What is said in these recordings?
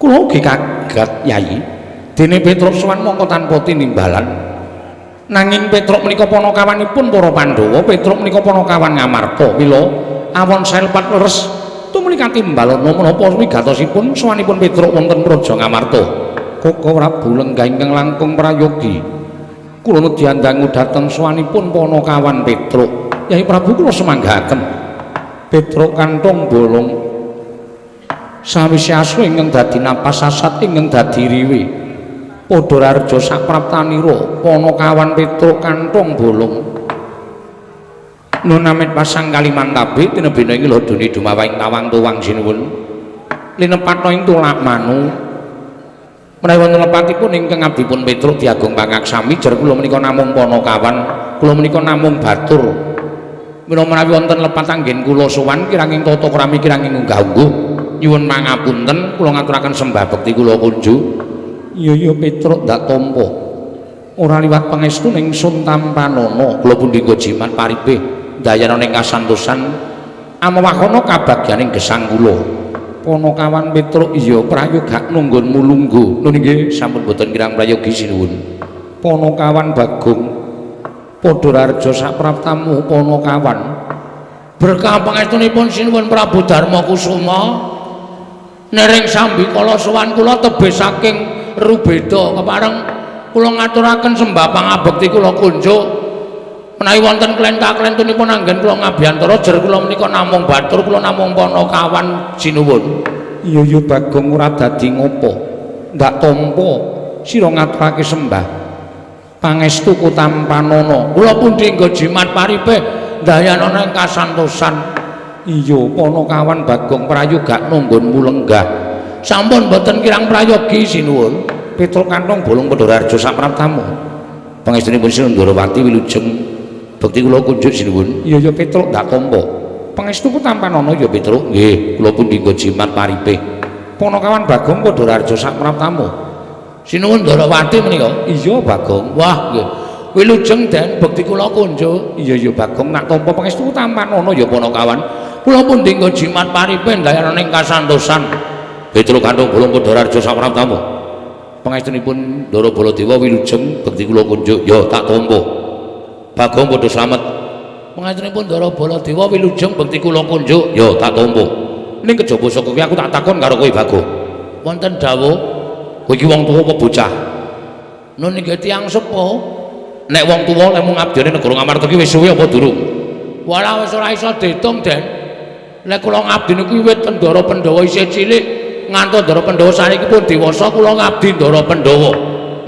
Kula ugi kaget, Yayi. Dene Petruk sowan mongko tanpa tinimbalan. Nanging Petruk menika panakawanipun para Pandhawa, Petruk menika panakawan Ngamarta. Mila awon saelpat leres tumuli katimbalana menapa wigatosipun sowanipun Petruk wonten Praja Ngamarta. Koko Prabu lenggah ingkang langkung prayogi. Kula nedhi dhateng sowanipun panakawan Petruk. Yai Prabu, kula semanggaken. Petruk kantong bolong sawise asu ingkang dadi napas sasat ingkang dadi riwe. Padha rareja sapraptanira panakawan Petruk kantong bolong. Nun amit pasang kalimantabe tinebina ing lodone dumawahing tawang tuwang sinuwun. Linepatna ing tulak manu. Menawi wonten lepatipun ingkang abdipun Petruk diagung pangaksami, jer kula menika namung panakawan, kula menika namung batur. Mila menawi wonten lepat anggen kula sowan kiranging tata krami kiranging unggah-ungguh, nyuwun pangapunten, kula ngaturaken sembah bekti kula kunjuk. Iya iya Petruk, ndak tampa. Ora liwat pangestu ning sun tampanana, kula pundi nggo jimat paripih ndayana ning kasantosan amawahana kabagyaning gesang kula. Panakawan Petruk, iya prayoga nunggonmu lungguh. Nun inggih, sampun boten kirang prayogi, sinuwun. Panakawan Bagong, padha rareja sapraptamu panakawan. Berkah pangestunipun sinuwun Prabu Darma Kusuma, nering sambikala sowan kula tebih saking Rubeda. Kepareng kula ngaturaken sembah pangabekti kula kunjuk. Menawi wonten klenta-klentunipun anggen kula ngabiyantara, jer kula menika namung batur, kula namung panakawan, sinuwun. Iya iya Bagong, ora dadi ngopo. Ndak tampa sira ngaturake sembah pangestu ku tampanana. Kula pundi nggo jimat paripih ndayana ing kasantosan. Iya panakawan Bagong, prayoga nunggonmu lenggah. Sampun boten kirang prayogi, sinuwun. Petruk kantong bolong, padha rareja sapraptamu. Pangestunipun Sinuwun Ndorowati, wilujeng bekti kula kunjuk, sinuwun. Iya iya Petruk, ndak tampa. Pangestu ku tampanana ya, Petruk. Nggih, kula pundi nggo jimat paripih. Panakawan Bagong, padha rareja sapraptamu. Sinuwun Ndorowati menika? Iya, Bagong. Wah, nggih. Wilujeng den bekti kula kunjuk. Iya iya Bagong, nak tampa pangestu tampanana ya, panakawan. Kula pundi nggo jimat paripih ndayana ing kasantosan. Petruk kantong bolong, padha rareja sapraptamu. Pangestunipun Ndara Baladewa, wilujeng bekti kula kunjuk. Ya, tak tampa. Bagong, padha slamet. Pangestunipun Ndara Baladewa, wilujeng bekti kula kunjuk. Ya, tak tampa. Ning kejaba saka kuwi aku tak takon karo kowe, Bagong. Wonten dawuh? Kowe iki wong tuwa apa bocah? Nun inggih tiyang sepuh. Nek wong tuwa, lek mung ngabdiane negara Ngamarta ki wis suwe apa durung? Walah, wis ora iso diitung, Den. Lek kula ngabdi niku wiwit Ndara Pandhawa isih cilik ngantos Ndara Pandhawa saniki pun dewasa, kula ngabdi Ndara Pandhawa.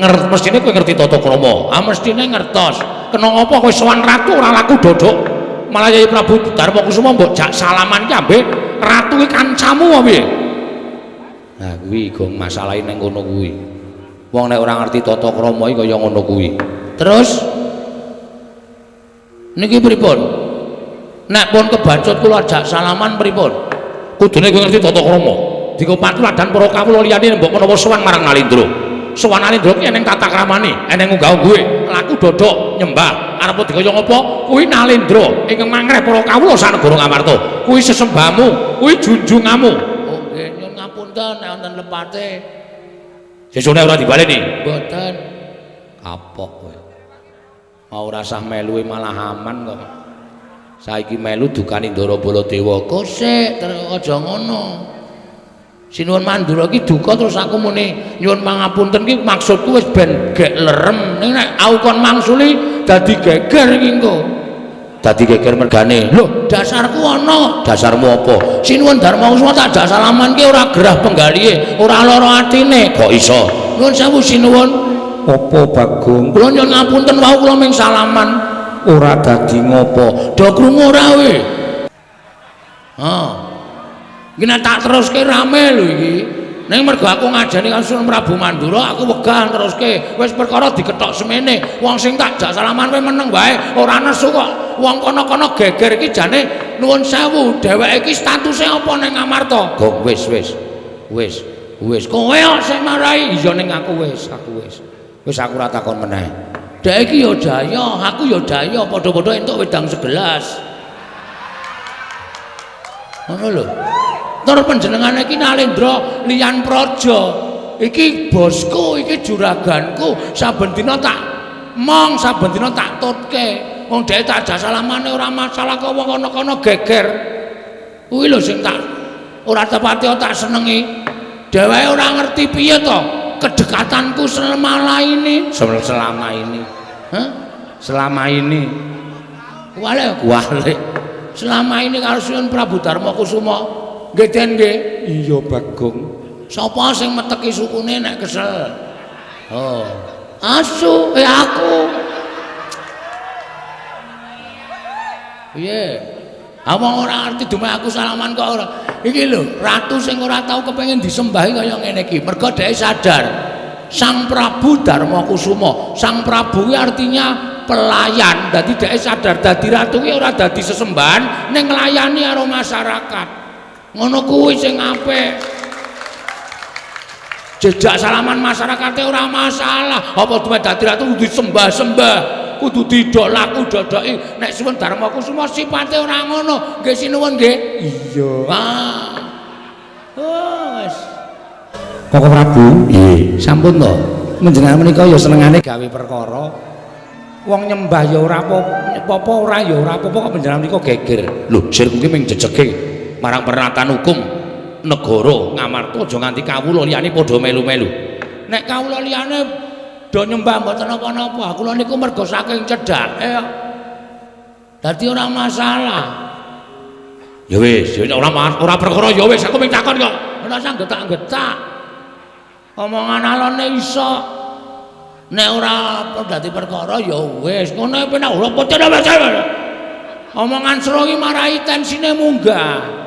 Ngerti, mestine kowe ngerti tata krama. Ah, mestine ngertos. Kena ngapa kowe sowan ratu ora laku dodok? Malah Yai Prabu Darma Kusuma mbok jak salaman ki ambek ratu ki kancamu apa piye? Nah, kuwi gong masalahe ning kono kuwi. Wong nek ora ngerti tata krama iki kaya ngono kuwi. Terus niki pripun? Nek pun kebacut kula ajak salaman pripun? Kudune kowe ngerti tata krama. Dika patuladan para kawula liyane mbok menawa sowan marang Nalindra. Sowan Nalindra ki eneng tata kramane, eneng unggah-ungguhe, laku dodok nyembah. Arep dikaya ngapa? Kuwi Nalindra ingkang mangreh para kawula sanegara Ngamarta. Kuwi sesembahmu, kuwi junjunganmu. Oh nggih, nyuwun ngapunten nek wonten lepate. Sesune ora dibaleni. Mboten. Kapok kowe. Mau rasah melu malah aman kok. Saiki melu dukani Ndara Baladewa. Kosek terus aja ngono. Sinuwun Mandura iki duka terus aku muni nyuwun pangapunten ki maksudku wis ben gek lerem. Ning nek aku kon mangsuli dadi geger iki engko. Dadi geger mergane. Lho, dasarku ana. Dasarmu apa? Sinuwun Darma Kusuma tak jak salaman ki ora gerah penggalihe, ora lara atine. Kok iso? Nuwun sewu, sinuwun. Apa, Bagong? Kula nyuwun ngapunten, wau kula ming salaman. Ora dadi ngopo? Do krungu ora kowe? Ha. Iki nek tak teruske rame lho iki. Ning mergo aku ngajeni karo Sunan Prabu Mandura, aku wegah teruske. Wis perkara dikethok semene. Wong sing tak jak salaman kowe meneng wae, ora nesu kok. Wong kono-kono geger iki jane nuwun sewu, dheweke iki statuse apa ning Ngamarta? Gong, wis wis. Wis, wis. Kowe kok sing marai. Iya, ning aku wis, aku wis. Wis, aku ora takon meneh. Dhek iki ya jaya, aku ya jaya, padha-padha entuk wedang segelas. Ngono lho. Tur panjenengane iki Nalendra liyan praja. Iki bosku, iki juraganku, saben dina tak mong, saben dina tak tutke. Wong dhek tak jak salamane ora masalah kok wong kono-kono geger. Kuwi lho sing tak ora tepati tak senengi. Dheweke ora ngerti piye to kedekatanku selama ini. Selama ini. Hah? Selama ini. Kuwale Kuwale. Selama ini karo Sinuwun Prabu Darma Kusuma. Nggih Den nggih. Iya Bagong. Sapa sing meteki sukune nek kesel? Oh. Asu, aku. Piye? Wong ora ngerti dumeh aku salaman kok ora. Iki lho, ratu sing ora tau kepengin disembahi kaya ngene iki. Mergo dhek sadar Sang Prabu Darma Kusuma. Sang Prabu kuwi artinya pelayan. Dadi dhek sadar dadi ratu kuwi ora dadi sesembahan ning nglayani karo masyarakat. Ngono kuwi sing apik. Jejak salaman masyarakate ora masalah. Apa duwe dadi ratu kudu disembah-sembah, kudu didolaku dodoki. Nek Suwun Darma Kusuma sipate ora ngono. Nggih sinuwun nggih. Iya. Ah. Oh, wis. Koko Prabu, nggih. Sampun to. Panjenengan menika ya senengane gawe perkara. Wong nyembah ya ora apa-apa, ora ya ora apa-apa kok panjenengan menika geger. Lho, sirku ki mung jejege marang pernatan hukum negara Ngamarta aja nganti kawula liyane padha melu-melu. Nek kawula liyane do nyembah mboten napa-napa, kula niku mergo saking cedhake kok. Dadi ora masalah. Ya wis, ya ora ora perkara ya wis aku mung takon kok. Ora usah getak-getak. Omongan alone iso. Nek ora dadi perkara ya wis, ngono penak ora pocen. Omongan seru iki marai tensine munggah.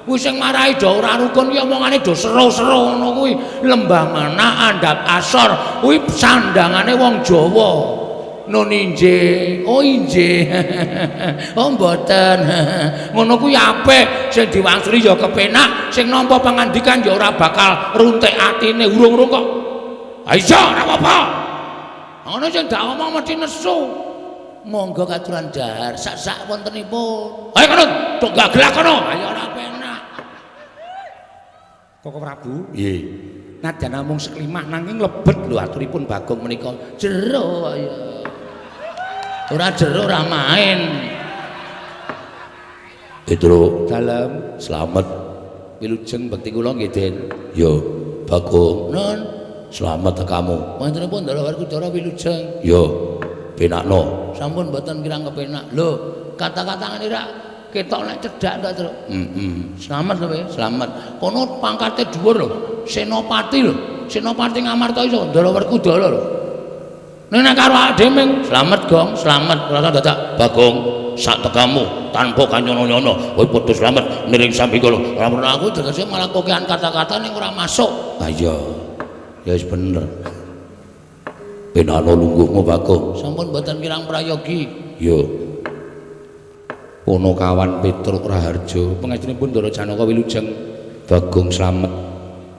Kuwi sing marai do ora rukun ki omongane do seru-seru ngono kuwi. Lembah mana andhap asor kuwi sandangane wong Jawa. Nun injih, oh injih. Oh mboten. Ngono kuwi apik, sing diwangsuli ya kepenak, sing nampa pangandikan ya ora bakal runtik atine urung-urung kok. Ha iya ora apa-apa. Ngono sing dak omong mesti nesu. Monggo katuran dahar sak-sak wontenipun. Ayo kono, tok gaglak kono. Ayo ora penak. Koko Prabu, nggih. Nadyan namung seklimah nanging lebet lho aturipun Bagong menika. Jero ya. Ora jero ora main. Petro, dalem slamet. Wilujeng bekti kula nggih, Den. Yo, Bagong. Nun, slamet tekamu. Wontenipun Ndara Werkudara wilujeng. Yo, penakno. Sampun mboten kirang kepenak. Lho, kata-kata ngene rak ketok nek cedhak ta, Truk. Heeh. Slamet lho, slamet. Kono pangkate dhuwur lho, senopati lho. Senopati Ngamarta iso Ndara Werkudara lho. Nek nek karo awake dhewe ming slamet, Gong, slamet. Ora dadak Bagong sak tekamu tanpa kanyono-nyono. Kowe padha slamet niring sambikala. Ora perlu aku tegese malah kokean kata-kata ning ora masuk. Ha iya. Ya wis bener. Penakno lungguhmu Bagong. Sampun mboten kirang prayogi. Yo. Ponokawan Petruk Raharja, pangestunipun Ndara Janaka wilujeng. Bagong slamet.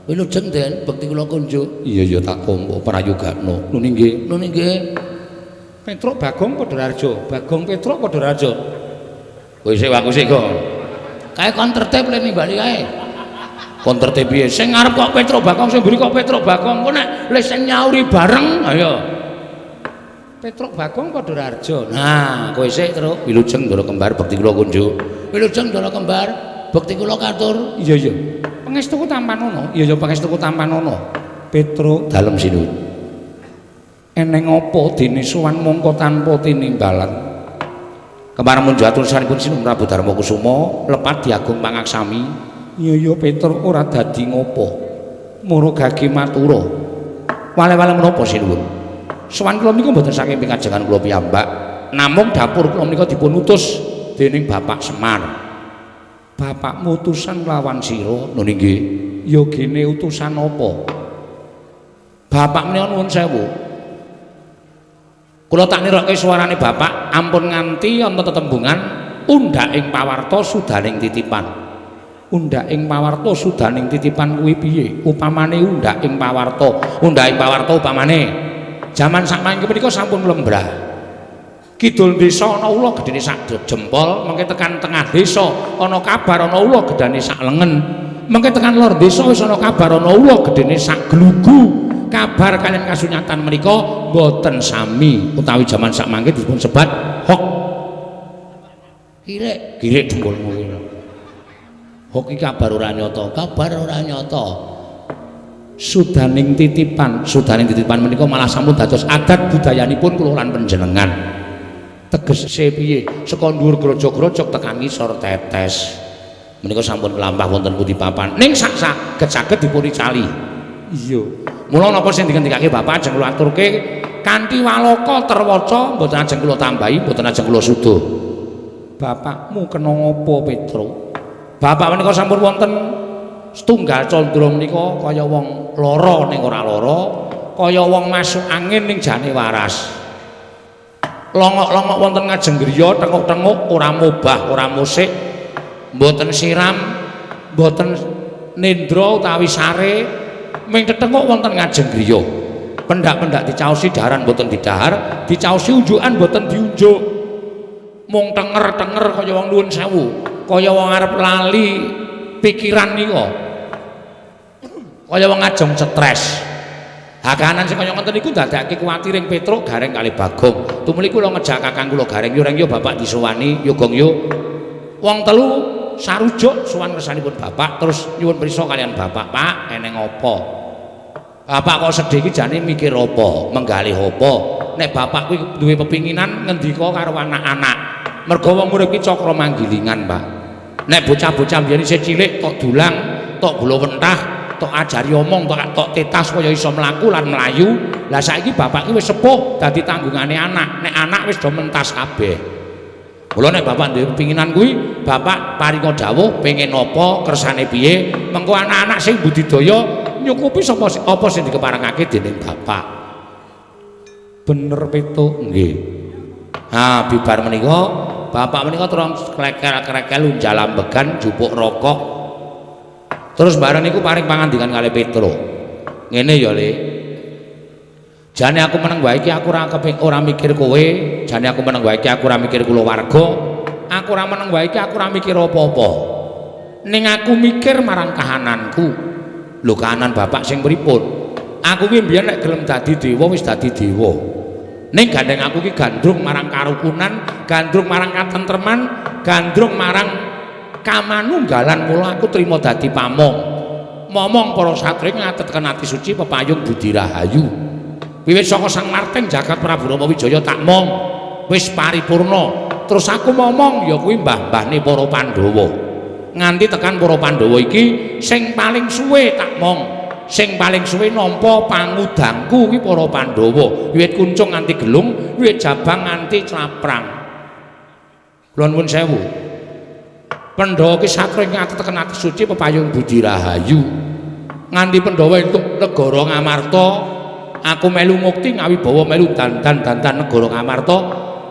Wilujeng Den, bekti kula kunjuk. Iya ya tak tampa prayogakno. Nun inggih. Nun inggih. Petruk Bagong padha Raharja, Bagong Petruk padha Raharja. Kowe sik aku sik kok. Kae kon tertib le nimbali kae. Kon tertib piye? Sing ngarep kok Petruk Bagong, sing mburi kok Petruk Bagong. Engko nek le sing nyauri bareng, ayo. Petruk Bagong padha Raharja. Nah, kowe sik, Truk. Wilujeng Ndara Kembar bekti kula kunjuk. Wilujeng Ndara Kembar, bekti kula katur. Iya iya. Pangestuku tampanono. Iya iya pangestuku tampanono. Petruk dalem sinuwun. Eneng apa dene sowan mongko tanpa tinimbalan. Kembar munjuk atur saranipun Sinuwun Prabu Darma Kusuma lepat diagung pangaksami. Iya iya Petruk ora dadi ngopo. Mara gage matura. Wale-wale menapa sinuwun? Sowan kula menika mboten saking pikajengan kula piyambak, namung dapur kula menika dipun utus dening Bapak Semar. Bapakmu utusan lawan sira. Nun inggih. Ya gene utusan apa? Bapak menika nuwun sewu. Kula tak nirokke suarane bapak, ampun nganti ana tetembungan undhak ing pawarta sudaning titipan. Undhak ing pawarta sudaning titipan kuwi piye? Upamane undhak ing pawarta, undhak ing pawarta upamane jaman sakmangke menika sampun lembrah. Kidul desa ana ula gedene sak jempol, mengke tekan tengah desa ana kabar ana ula gedane sak lengen. Mengke tekan lor desa wis ana kabar ana ula gedene sak glugu. Kabar kalian kasunyatan menika mboten sami utawi jaman sak mangke dipun sebat hok. Kirik, kirik dengkulmu kuwi. Hok iki kabar ora nyata, kabar ora nyata. Sudaning titipan, sudaning titipan menika malah sampun dados adat budayanipun kula lan panjenengan. Tegese piye? Saka dhuwur grojog-grojog tekan ngisor tetes. Menika sampun kelampah wonten pundi papan. Ning sak saged-saged dipun icali. Iya. Mula napa sing dingendikake Bapak ajeng kula aturke kanthi waloka terwaca, mboten ajeng kula tambahi, mboten ajeng kula suda. Bapakmu kena ngapa, Petro? Bapak menika sampun wonten setunggal candra menika kaya wong lara ning ora lara, kaya wong masuk angin ning jane waras. Longok-longok wonten ngajeng griya, tenguk-tenguk ora mobah, ora musik, mboten siram, mboten nendra utawi sare, ming tetenguk wonten ngajeng griya. Pendak-pendak dicaosi daharan mboten didahar, dicaosi unjukan mboten diunjuk. Mung tenger-tenger kaya wong nuwun sewu, kaya wong arep lali pikiran nika. Kaya wong ajeng stres. Hakanan sing kaya ngoten niku ndadekake kuwatir ing Petruk Gareng kalih Bagong. Tumuli kula ngejak kakang kula Gareng, yo reng yo bapak disowani, yo gong yo. Wong telu sarujuk sowan ngersanipun bapak terus nyuwun prisa kalian bapak, Pak, eneng apa? Bapak kok sedih iki jane mikir apa, menggalih apa? Nek bapak kuwi duwe pepinginan ngendika karo anak-anak. Mergo wong urip iki cakra manggilingan, Pak. Nek bocah-bocah mbiyen isih cilik tok dulang, tok gula wentah, tok ajari omong, tok tetas kaya iso mlaku lan mlayu. Lah saiki bapak ki wis sepuh dadi tanggungane anak. Nek anak wis do mentas kabeh. Mula nek bapak duwe pepinginan kuwi, bapak paringa dawuh pengen apa, kersane piye, mengko anak-anak sing budidaya nyukupi sapa apa sing dikeparengake dening bapak. Bener Petuk? Nggih. Ha, bibar menika bapak menika terus klekel-klekel unjal ambegan jupuk rokok. Terus bareng niku paring pangandikan kalih Petruk. Ngene ya, Le. Jane aku meneng wae iki aku ora keping ora mikir kowe, jane aku meneng wae iki aku ora mikir kulawarga, aku ora meneng wae iki aku ora mikir apa-apa. Ning aku mikir marang kahananku. Lho kahanan bapak sing pripun? Aku ki mbiyen nek gelem dadi dewa wis dadi dewa. Ning gandeng aku ki gandrung marang karukunan, gandrung marang katentreman, gandrung marang kamanunggalan, mula aku trima dadi pamong. Momong para satriya ngatetken ati suci pepayung budi rahayu. Wiwit saka Sang Marting jagat Prabu Rama Wijaya tak mong wis paripurna. Terus aku momong ya kuwi mbah-mbahne para Pandhawa. Nganti tekan para Pandhawa iki sing paling suwe tak mong, sing paling suwe nampa pangudangku kuwi para Pandhawa. Wiwit kuncung nganti gelung, wiwit jabang nganti claprang. Kula nuwun sewu. Pandhawa ki satria ngatetken ati suci pepayung budi rahayu. Nganti Pandhawa entuk negara Ngamarta, aku melu mukti ngawibawa melu dandan-dandan negara Ngamarta.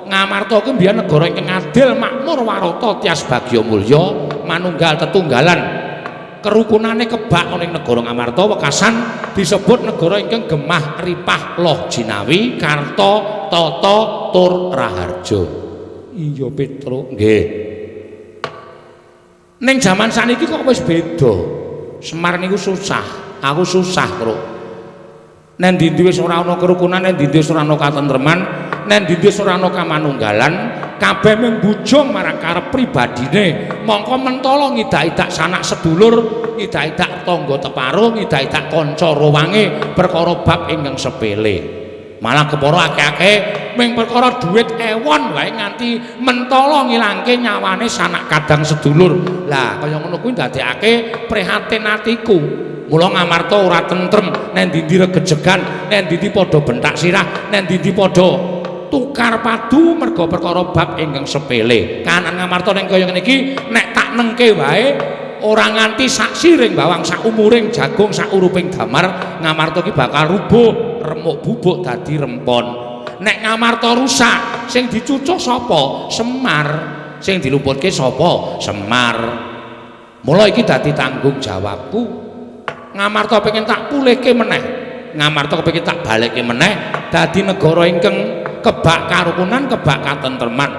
Ngamarta kuwi mbiyen negara ingkang adil, makmur, warata, tias bagya mulya, manunggal tetunggalan. Kerukunane kebak ana ing negara Ngamarta wekasan disebut negara ingkang gemah ripah loh jinawi karta tata tur raharja. Iya Petruk, nggih. Ning jaman saniki kok wis beda. Semar niku susah, aku susah, Truk. Nek ndi-ndi wis ora ana kerukunan, nek ndi-ndi wis ora ana katentreman, nek ndi-ndi wis ora ana kamanunggalan, kabeh mung bujung marang karep pribadine. Mongko mentala ngidak-idak sanak sedulur, ngidak-idak tangga teparo, ngidak-idak kanca rowange perkara bab ingkang sepele. Malah kepara akeh-akeh mung perkara dhuwit ewon wae nganti mentala ngilangke nyawane sanak kadang sedulur. Lah kaya ngono kuwi ndadekake prihatin atiku. Mula Ngamarta ora tentrem, nek ndi-ndi regejegan, nek ndi-ndi padha bentak sirah, nek ndi-ndi padha tukar padu merga perkara bab ingkang sepele. Kahanan Ngamarta ning kaya ngene iki nek tak nengke wae ora nganti sak siring bawang, sak umuring jagung, sak uruping damar, Ngamarta ki bakal rubuh, remuk bubuk dadi rempon. Nek Ngamarta rusak, sing dicucuh sapa? Semar. Sing diluputke sapa? Semar. Mula iki dadi tanggung jawabku. Ngamarta pengen tak pulihke meneh. Ngamarta kepengin tak balekke meneh dadi negara ingkang kebak karukunan, kebak katentreman.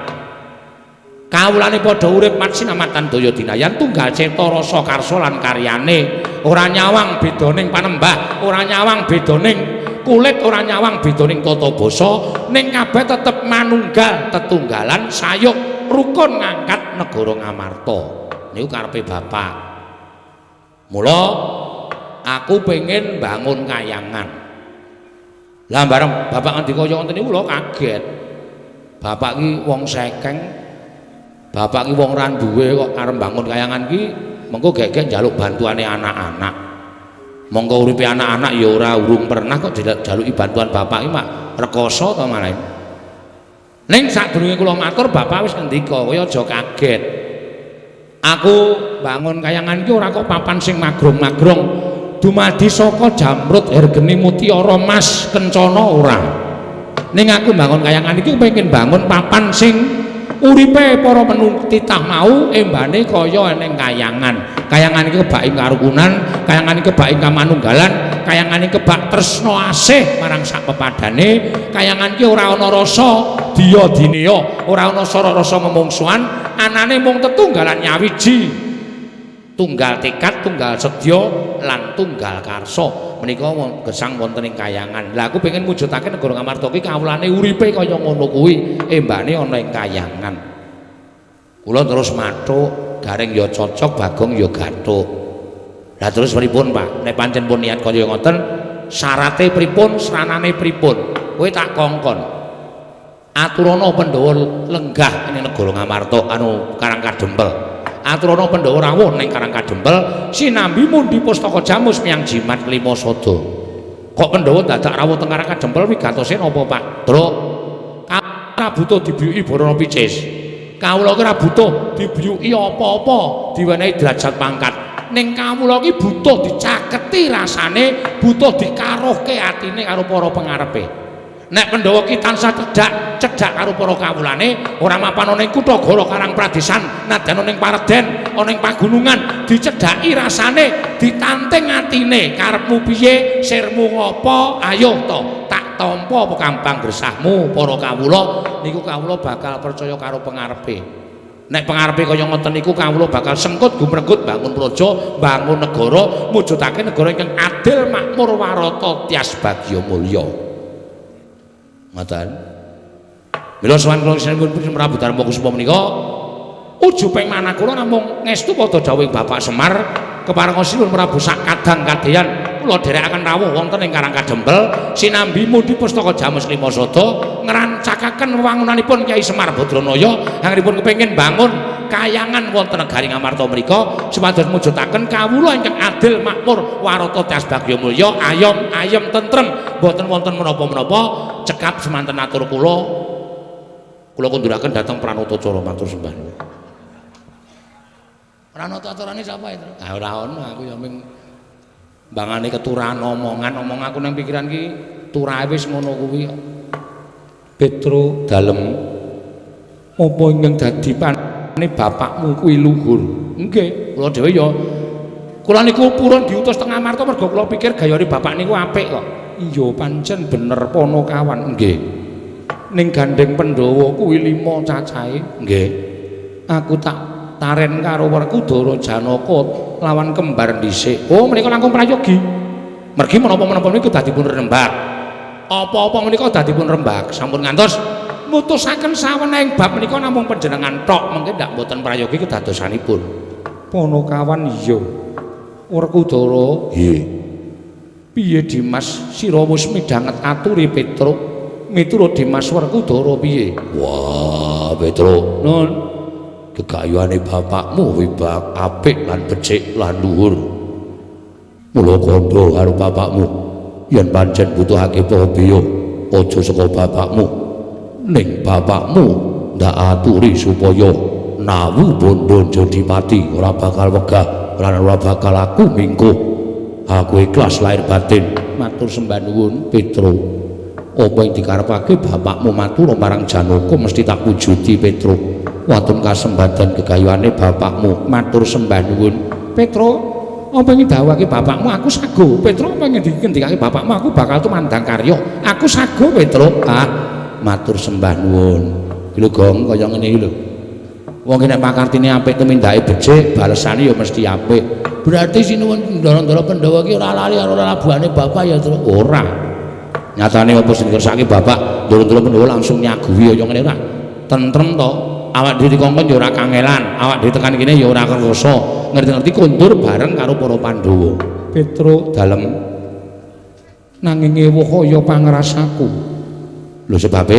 Kawulane padha urip matsinamatan daya dinayan tunggal cetha rasa karsa lan karyane. Ora nyawang bedaning panembah, ora nyawang bedaning kulit, ora nyawang bedaning tata basa, ning kabeh tetep manunggal tetunggalan sayuk rukun ngangkat negara Ngamarta. Niku karepe bapak. Mula aku pengen bangun kayangan. Lah bareng bapak ngendika kaya ngoten niku kula kaget. Bapak ki wong sekeng, bapak ki wong ra duwe kok arep bangun kayangan ki mengko gegek njaluk bantuane anak-anak. Monggo uripe anak-anak ya ora urung pernah kok dijaluki bantuan bapak ki mak rekoso to malah. Ning sadurunge kula matur bapak wis ngendika, kowe aja kaget. Aku bangun kayangan ki ora kok papan sing magrong-magrong. Dumadi saka jamrut hergeni mutiara mas kencana ora. Ning aku bangun kayangan iki pengen bangun papan sing uripe para titah mau embane kaya eneng kayangan. Kayangan iki kebak ing karukunan, kayangan iki kebak ing kamanunggalan, kayangan iki kebak tresna asih marang sak pepadane, kayangan iki ora ana rasa diya dineya, ora ana sara rasa memungsuhan, anane mung tetunggalan nyawiji. Tunggal tekad, tunggal sedya lan tunggal karsa. Menika gesang wonten ing kayangan. Lah aku pengen mujudake negara Ngamarta ki kawulane uripe kaya ngono kuwi, embane ana ing kayangan. Kula terus mathuk, Gareng ya cocok, Bagong ya gathuk. Lah terus pripun, Pak? Nek pancen pun niat kaya ngoten, syarate pripun, sranane pripun? Kowe tak kongkon. Aturana Pandhawa lenggah ning negara Ngamarta anu Karang Kadempel. Aturana Pandhawa rawuh ning Karang Kadempel sinambi mundi pustaka jamus miyang jimat kelima sada. Kok Pandhawa dadak rawuh teng Karang Kadempel wigatose napa, Pak? Truk. Ora butuh dibiyuki barana picis. Kawula ki ora butuh dibiyuki apa-apa, diwenehi derajat pangkat. Ning kawula ki butuh dicaketi rasane, butuh dikaruhke atine karo para pengarepe. Nek Pandhawa ki tansah cedhak cedhak karo para kawulane, ora mapan ana ing kutha Goro Karang Pradesan, nadyan ana ing pareden, ana ing pagunungan, dicedhaki rasane, ditanting atine, karepmu piye, sirmu ngopo, ayo to, tak tampa apa kambang gresahmu para kawula, niku kawula bakal percaya karo pengarepe. Nek pengarepe kaya ngoten niku kawula bakal sengkut gumregut bangun praja, bangun negara, mujudake negara ingkang adil, makmur, warata, tias bagya mulya. Ngoten. Mila sowan kula sinipun Prabu Darma Kusuma menika ujuping manah kula namung ngestu padha dawuhing Bapak Semar keparenga sinuwun Prabu sak kadang kadeyan kula dherekaken rawuh wonten ing Karang Kadempel sinambi mundi pustaka Jamus Lima Sada ngrancakaken wewangunanipun Kyai Semar Badranaya anggenipun kepengin bangun kayangan wonten negari Ngamarta mriku supados mujudaken kawula ingkang adil makmur warata tias bagya mulya ayom ayem tentrem boten wonten menapa-menapa. Cekap semanten atur kula, kula kunduraken dhateng Pranatacara matur sembah nuwun. Pranatacarane sapa itu? Ah ora ono, aku ya ming mbangane keturahan omongan, omong aku nang pikiran ki turahe wis ngono kuwi. Petro dalem apa ingkang dadi pane bapakmu kuwi luhur? Nggih, kula dhewe ya kula niku purun diutus teng Amarta mergo kula pikir gayane bapak niku apik kok. Iya pancen bener Ponokawan. Nggih. Ning gandeng Pandhawa kuwi 5 cacahe. Nggih. Aku tak taren karo Werkudara Janaka lawan kembar dhisik. Oh menika langkung prayogi. Mergi menapa-menapa niku dadi pun rembag. Apa-apa menika dadi pun rembag. Sampun ngantos mutusaken sawenehing bab menika namung panjenengan tok, mengke ndak mboten prayogi kedadosanipun. Ponokawan iya. Werkudara nggih. Piye Dimas sira wis midhanget aturi Petruk? Miturut Dimas Werkudara piye? Wah, Petruk, nun. Gegayuhane bapakmu wibak apik lan becik lan luhur. Mula kandha karo bapakmu yen pancen butuhake biya aja saka bapakmu. Ning bapakmu ndak aturi supaya nawu bondo Jodipati ora bakal wegah lan ora bakal aku mingkuh. Aku ikhlas lahir batin. Matur sembah nuwun Petro. Apa yang dikarepake bapakmu matur marang Janaka mesti tak wujudi Petro. Watun kasembadan gegayuhane bapakmu matur sembah nuwun Petro. Apa yang didhawuhake bapakmu aku sago Petro. Apa yang dikendikake bapakmu aku bakal tumandang karya. Aku sago Petro. Ah matur sembah nuwun. Iki lho Gong kaya ngene iki lho. Wong nek pakartine apik tumindake becik, balesane ya mesti apik. Berarti sinuwun Ndara-ndara Pandhawa iki ora lali karo lalabuhane bapak ya, Truk? Ora. Nyatane apa sing dikersake bapak Ndara-ndara Pandhawa langsung nyaguhi kaya ngene ora. Tentrem to. Awak dhewe dikongkon ya ora kangelan, awak dhewe tekan kene ya ora kerasa. Ngerti-ngerti kondur bareng karo para Pandhawa. Petruk dalem nanging ewuh kaya pangrasaku. Lho sebabe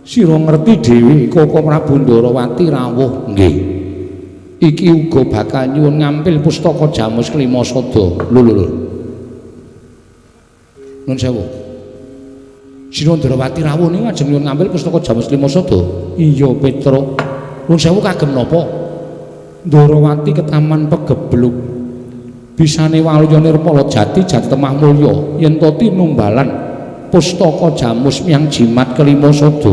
sira ngerti dhewe Koko Prabu Ndarawati rawuh nggih. Iki uga bakal nyuwun ngampil pustaka Jamus Klima Sada. Lho lho lho. Nuwun sewu. Sira Ndarawati rawuh niku ajeng nyuwun ngampil pustaka Jamus Klima Sada. Iya Petruk. Nuwun sewu kagem napa? Ndarawati ketaman pegebluk. Bisane waluya nirmala jati jati temah mulya yen to tinumbalan pustaka Jamus miyang jimat kelima sada.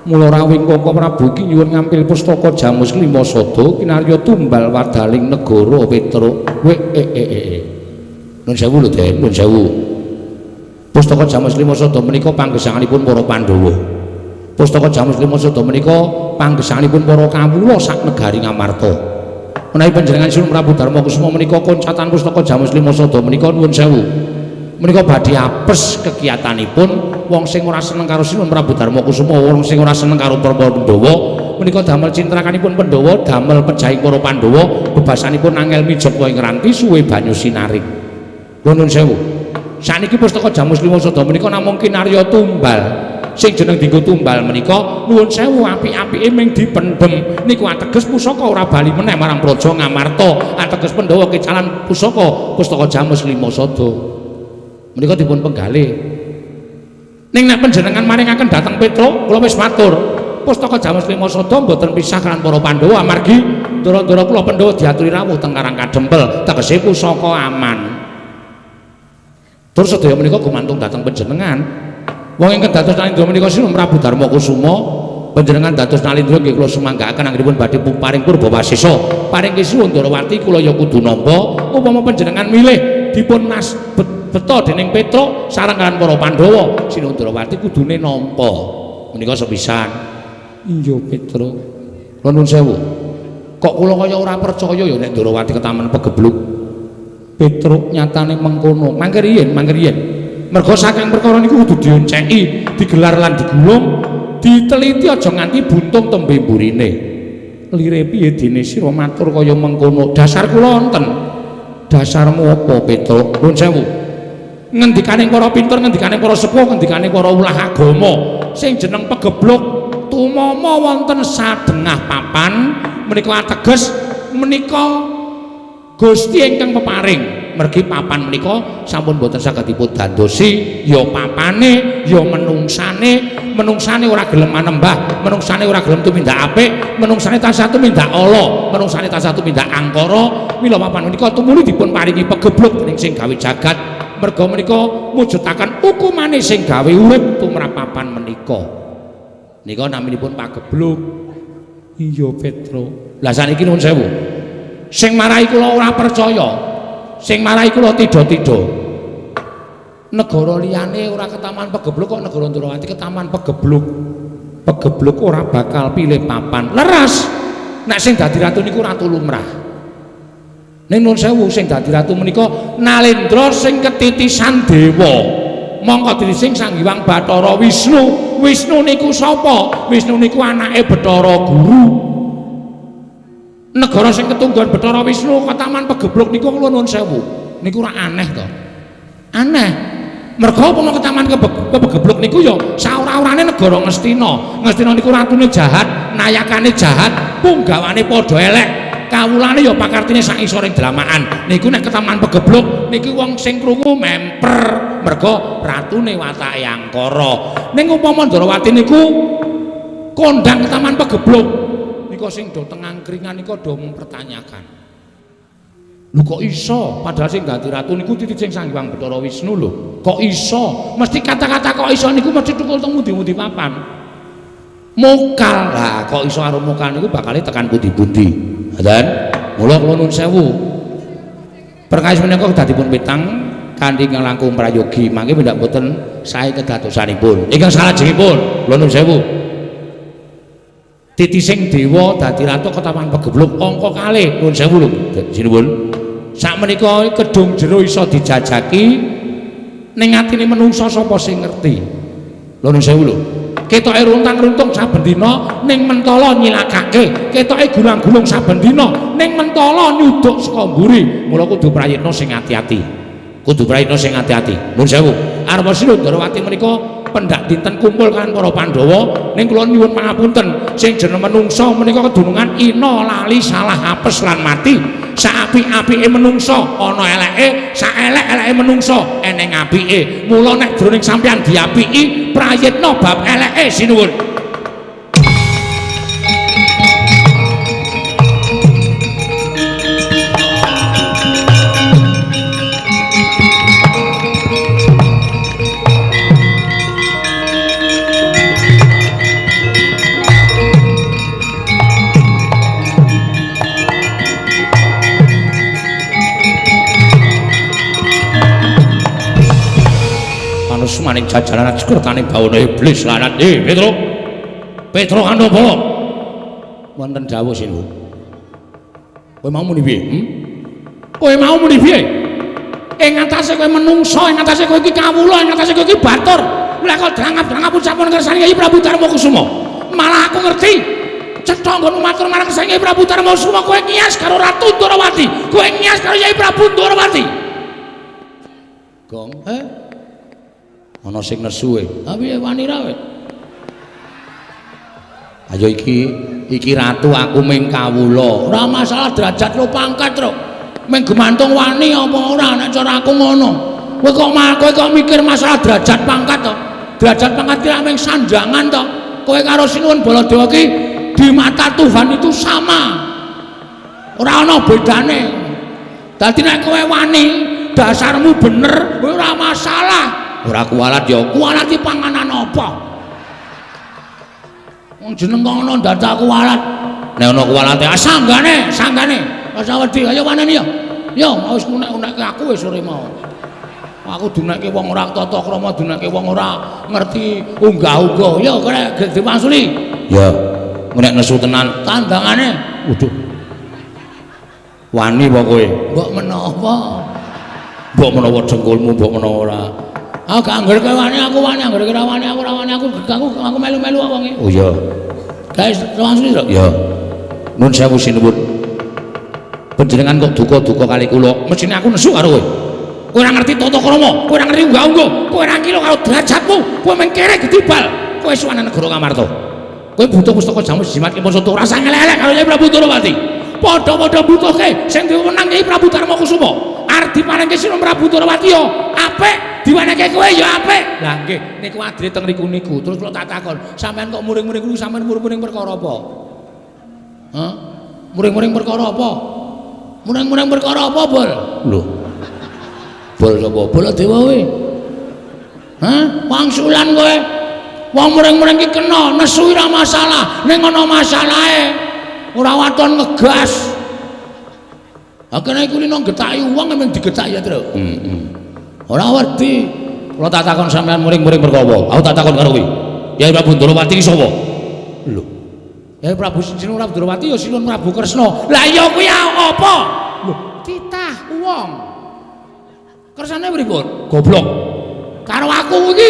Mula rawuh Koko Prabu iki nyuwun ngampil pustaka Jamus kelima sada kinarya tumbal wadaling negara Petruk. We e e e. Nuwun sewu lho Den, nuwun sewu. Pustaka Jamus Lima Sada menika panggesanganipun para Pandhawa. Pustaka Jamus Lima Sada menika panggesanganipun para kawula sak negari Ngamarta. Menawi panjenengan Sinuwun Prabu Darma Kusuma menika koncatan pustaka Jamus Lima Sada menika nuwun sewu. Menika badhe apes kegiatanipun wong sing ora seneng karo Sinuwun Prabu Darma Kusuma, wong sing ora seneng karo para Pandhawa menika damel cintrakanipun Pandhawa, damel pejahing para Pandhawa, bebasanipun angel mijet ing ranti suwe banyu sinaring. Nuwun sewu. Saniki pustaka Jamus Lima Sada menika namung kinarya tumbal. Sing jeneng dienggo tumbal menika nuwun sewu apik-apike ming dipendhem. Niku ateges pusaka ora bali meneh marang Praja Ngamarta. Ateges Pandhawa kecalan pusaka pustaka Jamus Lima Sada. Menika dipun penggalih. Ning nek panjenengan maringaken dhateng Petruk, kula wis matur. Pustaka Jamus Lima Sada mboten pisah kan para Pandhawa amargi ndara-ndara kula Pandhawa diaturi rawuh teng Karang Kadempel, tegese pusaka aman. Terus sedaya menika gumantung dhateng panjenengan. Wong ingkang dados Nalindra menika Sinuwun Prabu Darma Kusuma, panjenengan dados Nalindra nggih kula sumanggaaken anggenipun badhe paring purba wasesa. Paring kisuwun Ndarawati kula ya kudu nampa upama panjenengan milih dipun nas beto dening Petruk sareng kaliyan para Pandhawa, Sinuwun Ndarawati kudune nampa. Menika sepisan. Iya Petruk. Kula nuwun sewu. Kok kula kaya ora percaya ya nek Ndarawati ketaman pegebluk. Petruk nyatane mengkono. Mangke riyin, mangke riyin. Merga saking perkara niku kudu dionceki, digelar lan digulung, diteliti aja nganti buntung tembe mburine. Lire piye dene sira matur kaya mengkono? Dasar kula wonten. Dasarmu apa, Petruk? Nuwun sewu. Ngendikane para pinter, ngendikane para sepuh, ngendikane para ulah agama, sing jeneng pegebluk tumama wonten sadengah papan menika ateges menika Gusti ingkang peparing. Mergi papan menika sampun boten saged dipun dandosi, ya papane, ya menungsane, menungsane ora gelem manembah, menungsane ora gelem tumindak apik, menungsane tansah tumindak ala, menungsane tansah tumindak angkara. Mila papan menika tumuli dipun paringi pegebluk dening sing gawe jagat. Merga menika mujudaken hukumane sing gawe urip tumrap papan menika. Nika naminipun pagebluk. Iya Petruk. Lah saniki nuwun sewu. Sing marai kula ora percaya, sing marai kula tidha-tidha. Negara liyane ora ketaman pegebluk kok negara Ndrawati ketaman pegebluk. Pegebluk ora bakal pilih papan. Leres. Nek sing dadi ratu niku ratu lumrah. Ning nuwun sewu sing dadi ratu menika Nalendra sing ketitisan dewa. Mongko sing Sang Hyang Bathara Wisnu. Wisnu niku sapa? Wisnu niku anake Bathara Guru. Negara sing ketunggon Bathara Wisnu ketaman pegebluk niku kula nuwun sewu. Niku ora aneh to. Aneh. Merga upama ketaman kepegebluk niku ya saora-orane negara Ngastina. Ngastina niku ratune jahat, nayakane jahat, punggawane padha elek. Kawulane ya pakartine sak isoring dlamaan. Niku nek ketaman pegebluk niku wong sing krungu memper merga ratune watake angkara. Ning upama Ndarawati niku kondang ketaman pegebluk nika sing do teng angkringan nika do mempertanyakan. Lho kok iso? Padahal sing dadi ratu niku titi sing Sang Hyang Bathara Wisnu lho. Kok iso? Mesti kata-kata kok iso niku mesti tukul teng pundi-pundi papan. Mokal. Lah kok iso karo mokal niku bakale tekan pundi-pundi. Ngoten. Mula kula nuwun sewu. Perkawis menika kedah dipun pitang kanthi ingkang langkung prayogi mangke pendak boten sae kedadosanipun. Ingkang salajengipun kula nuwun sewu. Titising dewa dadi ratu ketawan pegebluk angka kalih. Nuwun sewu lho, sinuwun. Sakmenika kedung jero iso dijajaki ning atine menungsa sapa sing ngerti. Lho nuwun sewu lho. Ketoke runtang-runtung saben dina ning mentala nyilakake, ketoke gulang-gulung saben dina ning mentala nyuduk saka mburi. Mula kudu prayitna sing ati-ati. Kudu prayitna sing ati-ati. Nuwun sewu. Arwa Sila Ndorowati menika pendak dinten kumpul kan para Pandhawa ning kula nyuwun pangapunten sing jeneng menungsa menika kedunungan ina lali salah apes lan mati. Saapik-apike menungsa ana eleke, saelek-eleke menungsa eneng apike. Mula nek jroning sampeyan diapiki prayitna bab eleke sinuwun. Maning jajaran ajkertane bawana iblis lanat. Petro. Petro Kandapa. Wonten dawuh sinuwun. Kowe mau muni piye? Kowe mau muni piye? Ing atase kowe menungsa, ing atase kowe iki kawula, ing atase kowe iki batur. Lah kok drangap-drangap ucapan kersane Kyai Prabu Darma Kusuma. Malah aku ngerti. Cetha nggonmu matur marang kersane Kyai Prabu Darma Kusuma, kowe ngias karo Ratu Ndorowati. Kowe ngias karo Kyai Prabu Ndorowati. Gong, Ana sing nesu e. Ha piye wani ra kowe? Ayo iki ratu aku ming kawula. Ora masalah derajat lo pangkat, Truk. Ming gemantung wani apa ora nek cara aku ngono. Kowe kok mikir masalah derajat pangkat to? Derajat pangkat ki ming sanjangan to. Kowe karo Sinuwun Baladewa ki di mata Tuhan itu sama. Ora ana bedane. Dadi nek kowe wani, dasarmu bener, ora masalah. Ora kualat ya, kualat iki panganan apa? Wong jeneng kok ana dadak kualat. Nek ana kualate, ah sanggane, sanggane. Ora wedi, ayo waneni ya. Yo, wis unek-unekke aku wis sore mau. Aku dunekke wong ora tata krama, dunekke wong ora ngerti unggah-ungguh. Yo kowe diwangsuli. Ya, nek nesu tenan tandangane. Waduh. Wani apa kowe? Mbok menawa. Mbok menawa dengkulmu, mbok menawa ora. Aku gak angger kowe wani, aku wani, angger kowe wani, aku ora wani, aku melu-melu kok wonge. Oh iya. Guys, langsung lho. Iya. Nuwun sewu sinuwun. Panjenengan kok duka-duka kali kula, mesthine aku nesu karo kowe. Kowe ora ngerti tata krama, kowe ora ngerti unggah-ungguh, kowe ora ngilo karo derajatmu, kowe mung kere gedibal. Kowe suwane negara Ngamarta. Kowe butuh pustaka jamus jimat kimpun soto ora sang elek-elek karo Kyai Prabu Ndorowati. Padha-padha butuhke sing diwenang Kyai Prabu Darma Kusuma. Arep diparingke Sinuwun Prabu Ndorowati ya apik. Diwenehke kowe ya apik. Lah nggih, niku adile teng riku niku. Terus kula tak takon, sampean kok muring-muring kuwi sampean muring-muring perkara apa? Hah? Muring-muring perkara apa? Muring-muring perkara apa, Bol? Lho. Bol sapa? Baladewa kowe. Hah? Wangsulan kowe. Wong muring-muring ki kena, nesu ora masalah, ning ana masalahe. Ora waton ngegas. Ha kene iku lino getaki wong emang digetaki ya, Tru. Heeh. Ora wedi. Kula tak takon sampean muring-muring perkara apa? Aku tak takon karo kowe. Kyai Prabu Ndorowati ki sapa? Lho. Kyai Prabu Sinuwun Prabu Ndorowati ya Sinuwun Prabu Kresna. Lah iya kuwi apa? Lho, titah wong. Kersane pripun? Goblok. Karo aku iki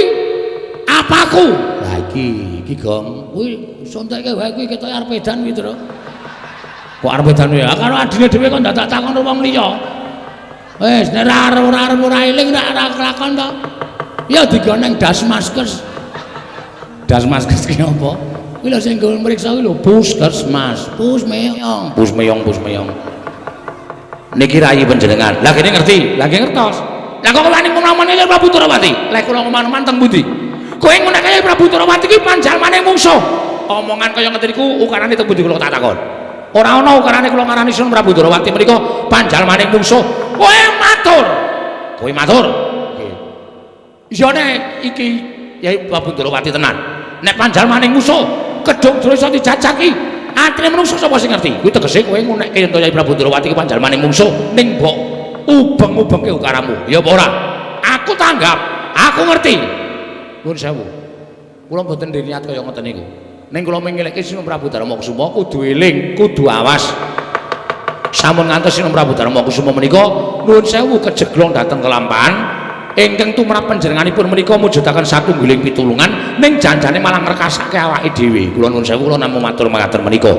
apaku? Lah iki Gong. Kuwi sontekke wae kuwi ketoke arep edan kuwi, Tru. Kok arep edan ya? Karo adine dhewe kok dadak takon wong liya. Wis nek ora arep ora eling ora kelakon to. Ya digoneng Dasmaskes. Dasmaskes ki apa? Kuwi lho sing nggo mriksa kuwi lho Puskesmas. Pusmeyong. Pusmeyong, Pusmeyong. Niki rayi panjenengan. Lah kene ngerti, lah nggih ngertos. Lah kok wani ngomong-ngomong Prabu Ndorowati? Lah kula ngomong-ngomong teng pundi? Kowe ngene Prabu Ndorowati ki panjalmane mungsuh. Omongan kaya ngeten niku ukarane teng pundi kula tak takon. Ora ana ukarane kula ngarani Sun Prabu Ndorowati menika panjalmane mungsuh. Kowe matur. Kowe matur. Nggih. Iya nek iki Kyai Prabu Ndorowati tenan. Nek panjalmane mungsuh, kedung jero iso dijajaki. Atine menungso sapa sing ngerti? Kuwi tegese kowe ngunekke yen Kyai Prabu Ndorowati ki panjalmane mungsuh ning mbok ubeng-ubengke ukaramu. Ya apa ora? Aku tanggap, aku ngerti. Nuwun sewu. Kula mboten niat kaya ngoten niku. Ning kula mengelekke Sinuwun Prabu Darma Kusuma kudu eling, kudu awas. Sampun ngantos Sinuwun Prabu Darma Kusuma menika nuwun sewu kejeglong dhateng kelampahan ingkang tumrap panjenenganipun menika mujudaken satunggiling pitulungan ning janjane malah ngrekasake awake dhewe. Kula nuwun sewu kula namung matur mekaten menika.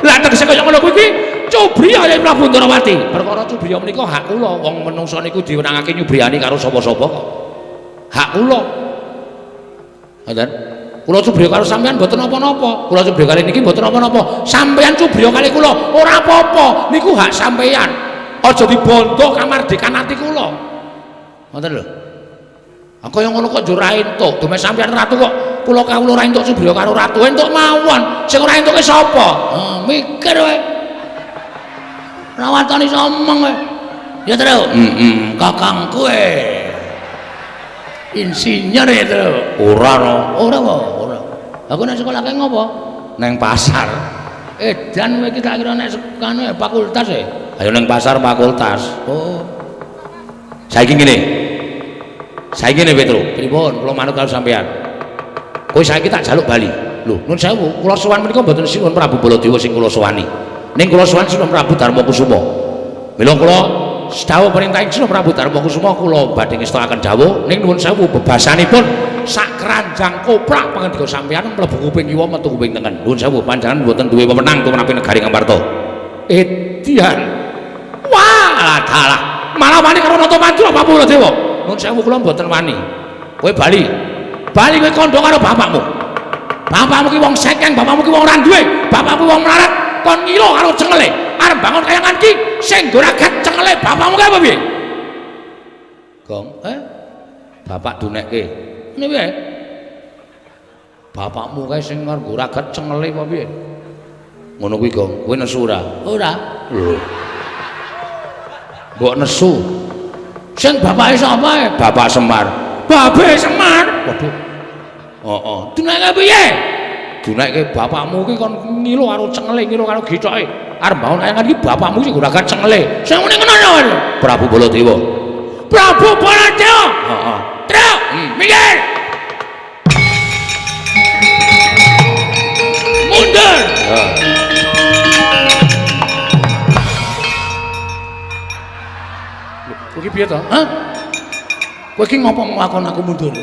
Lah tegese kaya ngono kuwi iki cubriya ya Prabu Ndrawati. Perkara cubriya menika hak kula, wong menungsa niku diwenangake nyubriyani karo sapa-sapa kok. Hak kula. Ngoten. Kula cubriya karo sampean mboten napa-napa. Kula cubriya kali niki mboten napa-napa. Sampean cubriya kali kula ora apa-apa. Niku hak sampean. Aja dibondo kamardikan ati kula. Ngoten lho. Kaya ngono kok njur ra entuk. Dume sampean ratu kok kula kawula ora entuk cubriya karo ratu. Entuk mawon. Sing ora entuke sapa? Mikir kowe. Rawatane iso omong kowe. Ya, Tru. Heeh, kakangku e. Insinyur ya, Tru. Ora no. Ora apa? Ora. Aku nek sekolah kae ngopo? Neng pasar. Edan kowe iki tak kira nek kanu fakultas e. Ayo neng pasar fakultas. Oh. Saiki ngene. Saiki ngene, Petro. Pripun? Kula manut karo sampean. Kowe saiki tak jaluk bali. Lho, nun sewu, kula sowan menika mboten Sinuwun Prabu Baladewa sing kula sowani. Ning kula sowan Sinuwun Prabu Darma Kusuma. Mila kula dawuh perintah Sinuwun Prabu Darma Kusuma kula badhe ngestakaken dawuh ning nuwun sewu bebasanipun sak keranjang koprak pangendika sampeyan mlebu kuping kiwa metu kuping tengen. Nuwun sewu panjenengan mboten duwe wewenang tumrap negari Ngamarta. Edian. Wah, dalah. Malah wani karo Nata Mandura Prabu Baladewa. Nuwun sewu kula mboten wani. Kowe bali. Bali kowe kandha karo bapakmu. Bapakmu ki wong sekeng, bapakmu ki wong ora duwe, bapakmu wong melarat, kon ngilo karo cengele. Arep bangun kayangan ki sing nggoragat cengele bapakmu kae apa piye? Gong, Bapak dunekke. Ngene piye? Bapakmu kae sing nggoragat cengele apa piye? Ngono kuwi, Gong. Kowe nesu ora? Ora. Lho. Mbok nesu. Sing bapake sapa e? Bapak Semar. Babe Semar. Waduh. Heeh. Dunekke piye? Dunekke bapakmu ki kon ngilo karo cengele, ngilo karo githoke. Arep bangun kayangan iki bapakmu sing nggoragat cengele. Sing muni ngono ya? Prabu Baladewa. Prabu Baladewa. Heeh. Truk, minggir. Mundur. Heeh. Kowe iki piye to? Hah? Kowe iki ngopo nglakon aku mundur?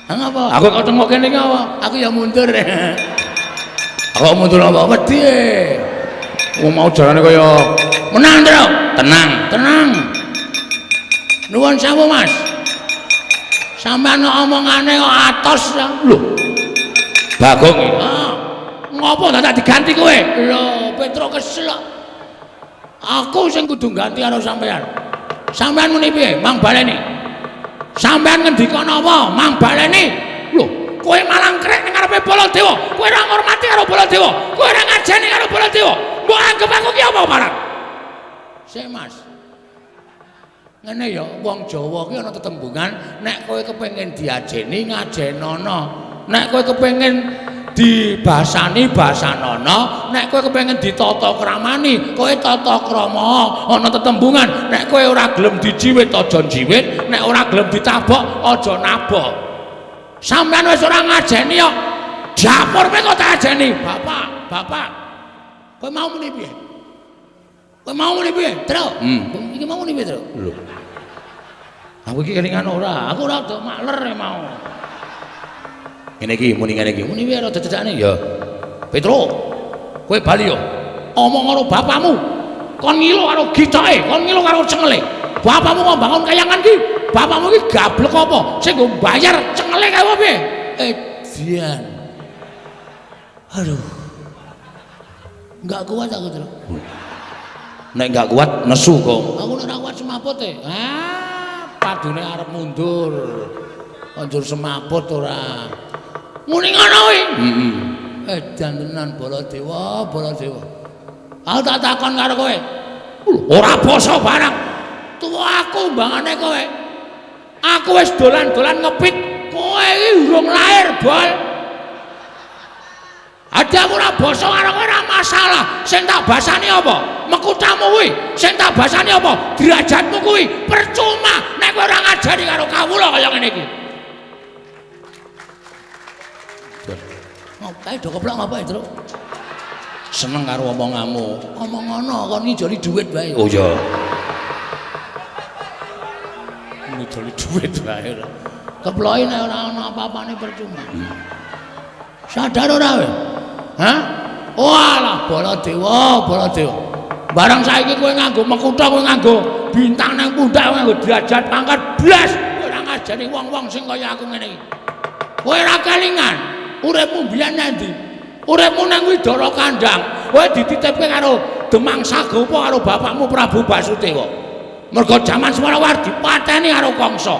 Ha ngapa? Aku kok tengok kene iki apa? Aku ya mundur. Aku mundur apa? Wedi. Wong mau jarane kaya menang, Truk. Tenang, tenang. Nuwun sewu, Mas. Sampeyan omongane kok atos ya. Lho. Bagong iki. Ah. Ngopo dadak diganti kowe? Lho, Petro kesel. Aku sing kudu ganti karo sampeyan. Sampeyan muni piye? Mang baleni. Sampeyan ngendika napa? Mang baleni. Lho, kowe malah ngrek ning ngarepe Baladewa. Kowe ora ngurmati karo Baladewa. Kowe ora ngajeni karo Baladewa. Mbok anggep aku ki apa marang? Sik, Mas. Ngene ya, wong Jawa ki ana tetembungan nek kowe kepengin diajeni ngajenono. Nek kowe kepengin dibasani basanono, nek kowe kepengin ditata kramani, kowe tata krama. Ana tetembungan, nek kowe ora gelem dijiwit aja njiwit, nek ora gelem ditabok aja nabok. Sampeyan wis ora ngajeni kok. Dapur kowe kok tak ajeni? Bapak, bapak. Kowe mau muni piye? Kowe mau muni piye, Truk? Iki mau muni piye, Truk? Lho. Aku iki kelingan ora, aku ora do makler mau. Ngene iki muni ngene iki. Muni piye rada cecakne ya. Petro, kowe bali yo. Omong karo bapakmu. Kon ngilo karo githoke, kon ngilo karo cengele. Bapakmu kok bangun kayangan ki? Bapakmu iki gablek apa? Sing nggo bayar cengele kae apa piye? Edian. Aduh. Enggak kuat aku, Truk. Nek enggak kuat nesu kok. Aku nek ora kuat semaput e. Ah, padune arep mundur. Anjur semaput ora. Muni ngono kuwi. Heeh. Edan tenan Baladewa, Baladewa. Aku tak takon karo kowe. Ora basa barang. Tuwa aku mbangane kowe. Aku wis dolan-dolan ngepit, kowe iki urung lahir, Bol. Ada aku ora basa karo kowe ora masalah. Sing tak basani apa? Mekutamu kuwi. Sing tak basani apa? Derajatmu kuwi. Percuma nek kowe ora ngajari karo kawula kaya ngene iki. Ngopo do keplok ngapa, Truk? Seneng karo omonganmu. Omong ngono kon ngijoli dhuwit wae. Oh iya. Ngijoli dhuwit wae. Keploke nek ora ana apa-apane percuma. Sadar ora kowe? Hah? Walah Baladewa, Baladewa. Barang saiki kowe nganggo mekutha, kowe nganggo bintang nang pundak, kowe nganggo derajat pangkat blas, kowe ora ngajari wong-wong sing kaya aku ngene iki. Kowe ora kelingan uripmu biyen nang ndi? Uripmu nang Widara Kandang, kowe dititipke karo Demang Sagopa karo bapakmu Prabu Basudewa. Mergo jaman semana war dipateni karo Kangsa.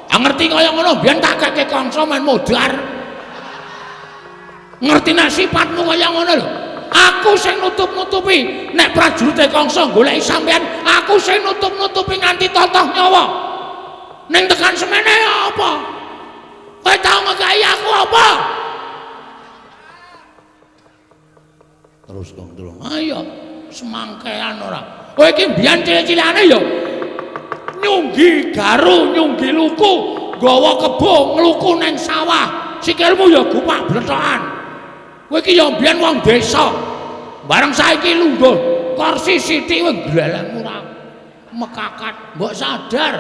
Ah ngerti kaya ngono biyen tak keke Kangsa men modar. Ngerti nek sifatmu kaya ngono lho. Aku sing nutup-nutupi nek prajurite Kangsa goleki sampean, aku sing nutup-nutupi nganti totoh nyawa. Ning tekan semene apa? Kowe tau ngekeki aku apa? Terus kong terus. Ayo semangkean ora. Kowe iki mbiyen cilik-cilikane ya nyunggi garu, nyunggi luku, nggawa kebo ngluku nang sawah. Sikilmu ya gupak blethokan. Kowe iki ya mbiyen wong desa. Bareng saiki lungguh kursi sithik kowe glelengmu ora mekakat. Mbok sadar.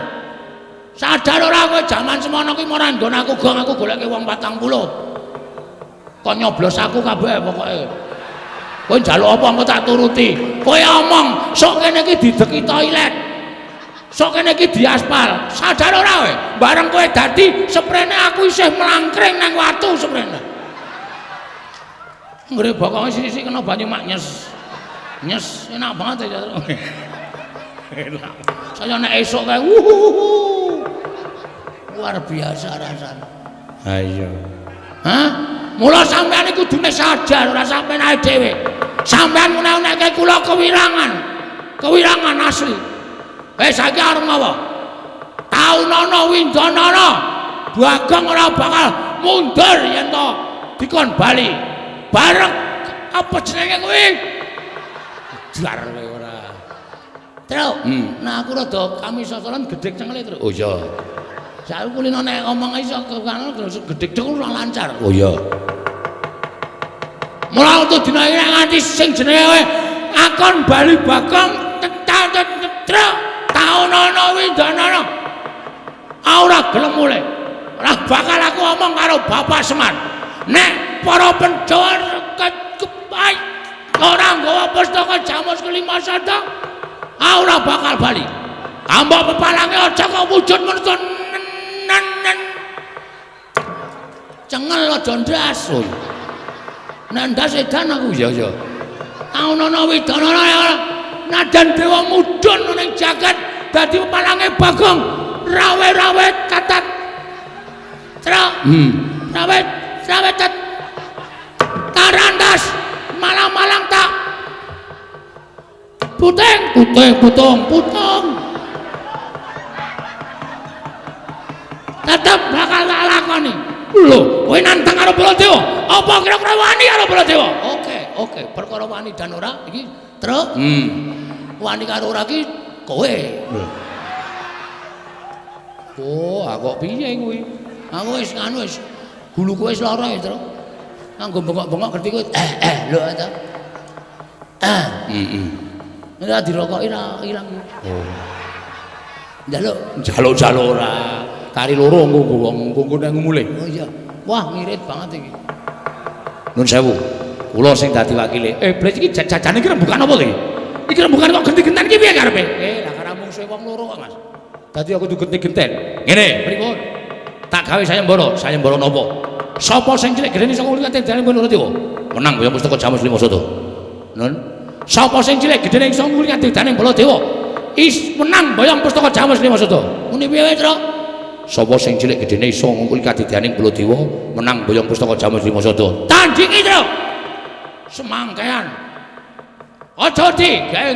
Sadar ora kowe jaman semono kuwi ora nggon aku gong aku goleke wong 40. Kok nyoblos aku kabeh pokoke. Kowe njaluk apa engko tak turuti. Kowe omong sok kene iki dideki toilet. Sok kene iki diaspal. Sadar ora kowe? Bareng kowe dadi seprene aku isih mlangkring nang watu seprene. Nggre bokonge sithik-sithik kena banyu mak nyes. Nyes enak banget ya. Enak. Saya nek esuk kae wuhuhuhu. Luar biasa rasane. Ha iya. Hah? Mula sampean iku kudune sadar ora sampean ae dhewe. Sampean menawa-menawa kula kewirangan. Kewirangan asli. Saiki arep ngapa? Taunana windanana. Bagong ora bakal mundur yen to dikon bali. Bareng apa jenenge kuwi? Jar kowe ora. Truk. Nah aku rada kami sosolan gedhek cengele, Truk. Oh iya. Saiki kulino nek ngomong iso gedhek cengel ora lancar. Oh iya. Mula untuk dina iki nganti sing jenenge akon bali Bagong tetruk taunana windanana. Ora gelem mulih. Ora bakal aku omong karo Bapak Semar. Nek para Pandhawa kepai ora nggawa pustaka Jamus kelima sada, ora bakal bali. Ambok pepalange aja kok wujud manungsa nen. Cengel aja ndas. Oh. Nek ndas edan aku. Iya iya. Taunana widanana nadan dewa mudhun ning jagat dadi pepalange Bagong rawe-rawe tatat. Truk. Rawe rawe tat. Tarandas malang-malang tak puting puting putung putung. Tetep bakal tak lakoni. Lho, kowe nantang karo Baladewa. Apa kira-kira wani karo Baladewa? Oke, oke, perkara wani dan ora iki, Truk. Wani karo ora iki kowe. Oh, aku kok piye kuwi? Aku wis nganu wis guluku wis lara ya, Truk. Nganggo bengok-bengok ngerti kowe. Lho ta. Heeh. Ora dirokoki ra ilang. Oh. Njaluk, njaluk-njaluk ora. Kari loro engko wong engko nang mulih. Oh iya. Wah, ngirit banget iki. Nun sewu. Kula sing dadi wakile. Blas iki jajane iki rembukan apa iki? Iki rembukan kok genti-genten iki piye karepe? Lah karo mungsuhe wong loro kok, Mas. Dadi aku kudu genti-genten. Ngene, pripun? Tak gawe sayembara, sayembara napa? Sapa sing cilik gedene saka kuwi dene Baladewa? Menang ya pustaka Jamus lima sada. Nun. Sapa sing cilik gedene iso nguli kadidane Baladewa? Is menang boyong pustaka Jamus lima sada. Muni piye wae, Truk? Sapa sing cilik gedene iso ngungkuli kadidaning Baladewa menang boyong pustaka Jamus lima sada. Tandingi, Truk. Semangkean. Aja di gawe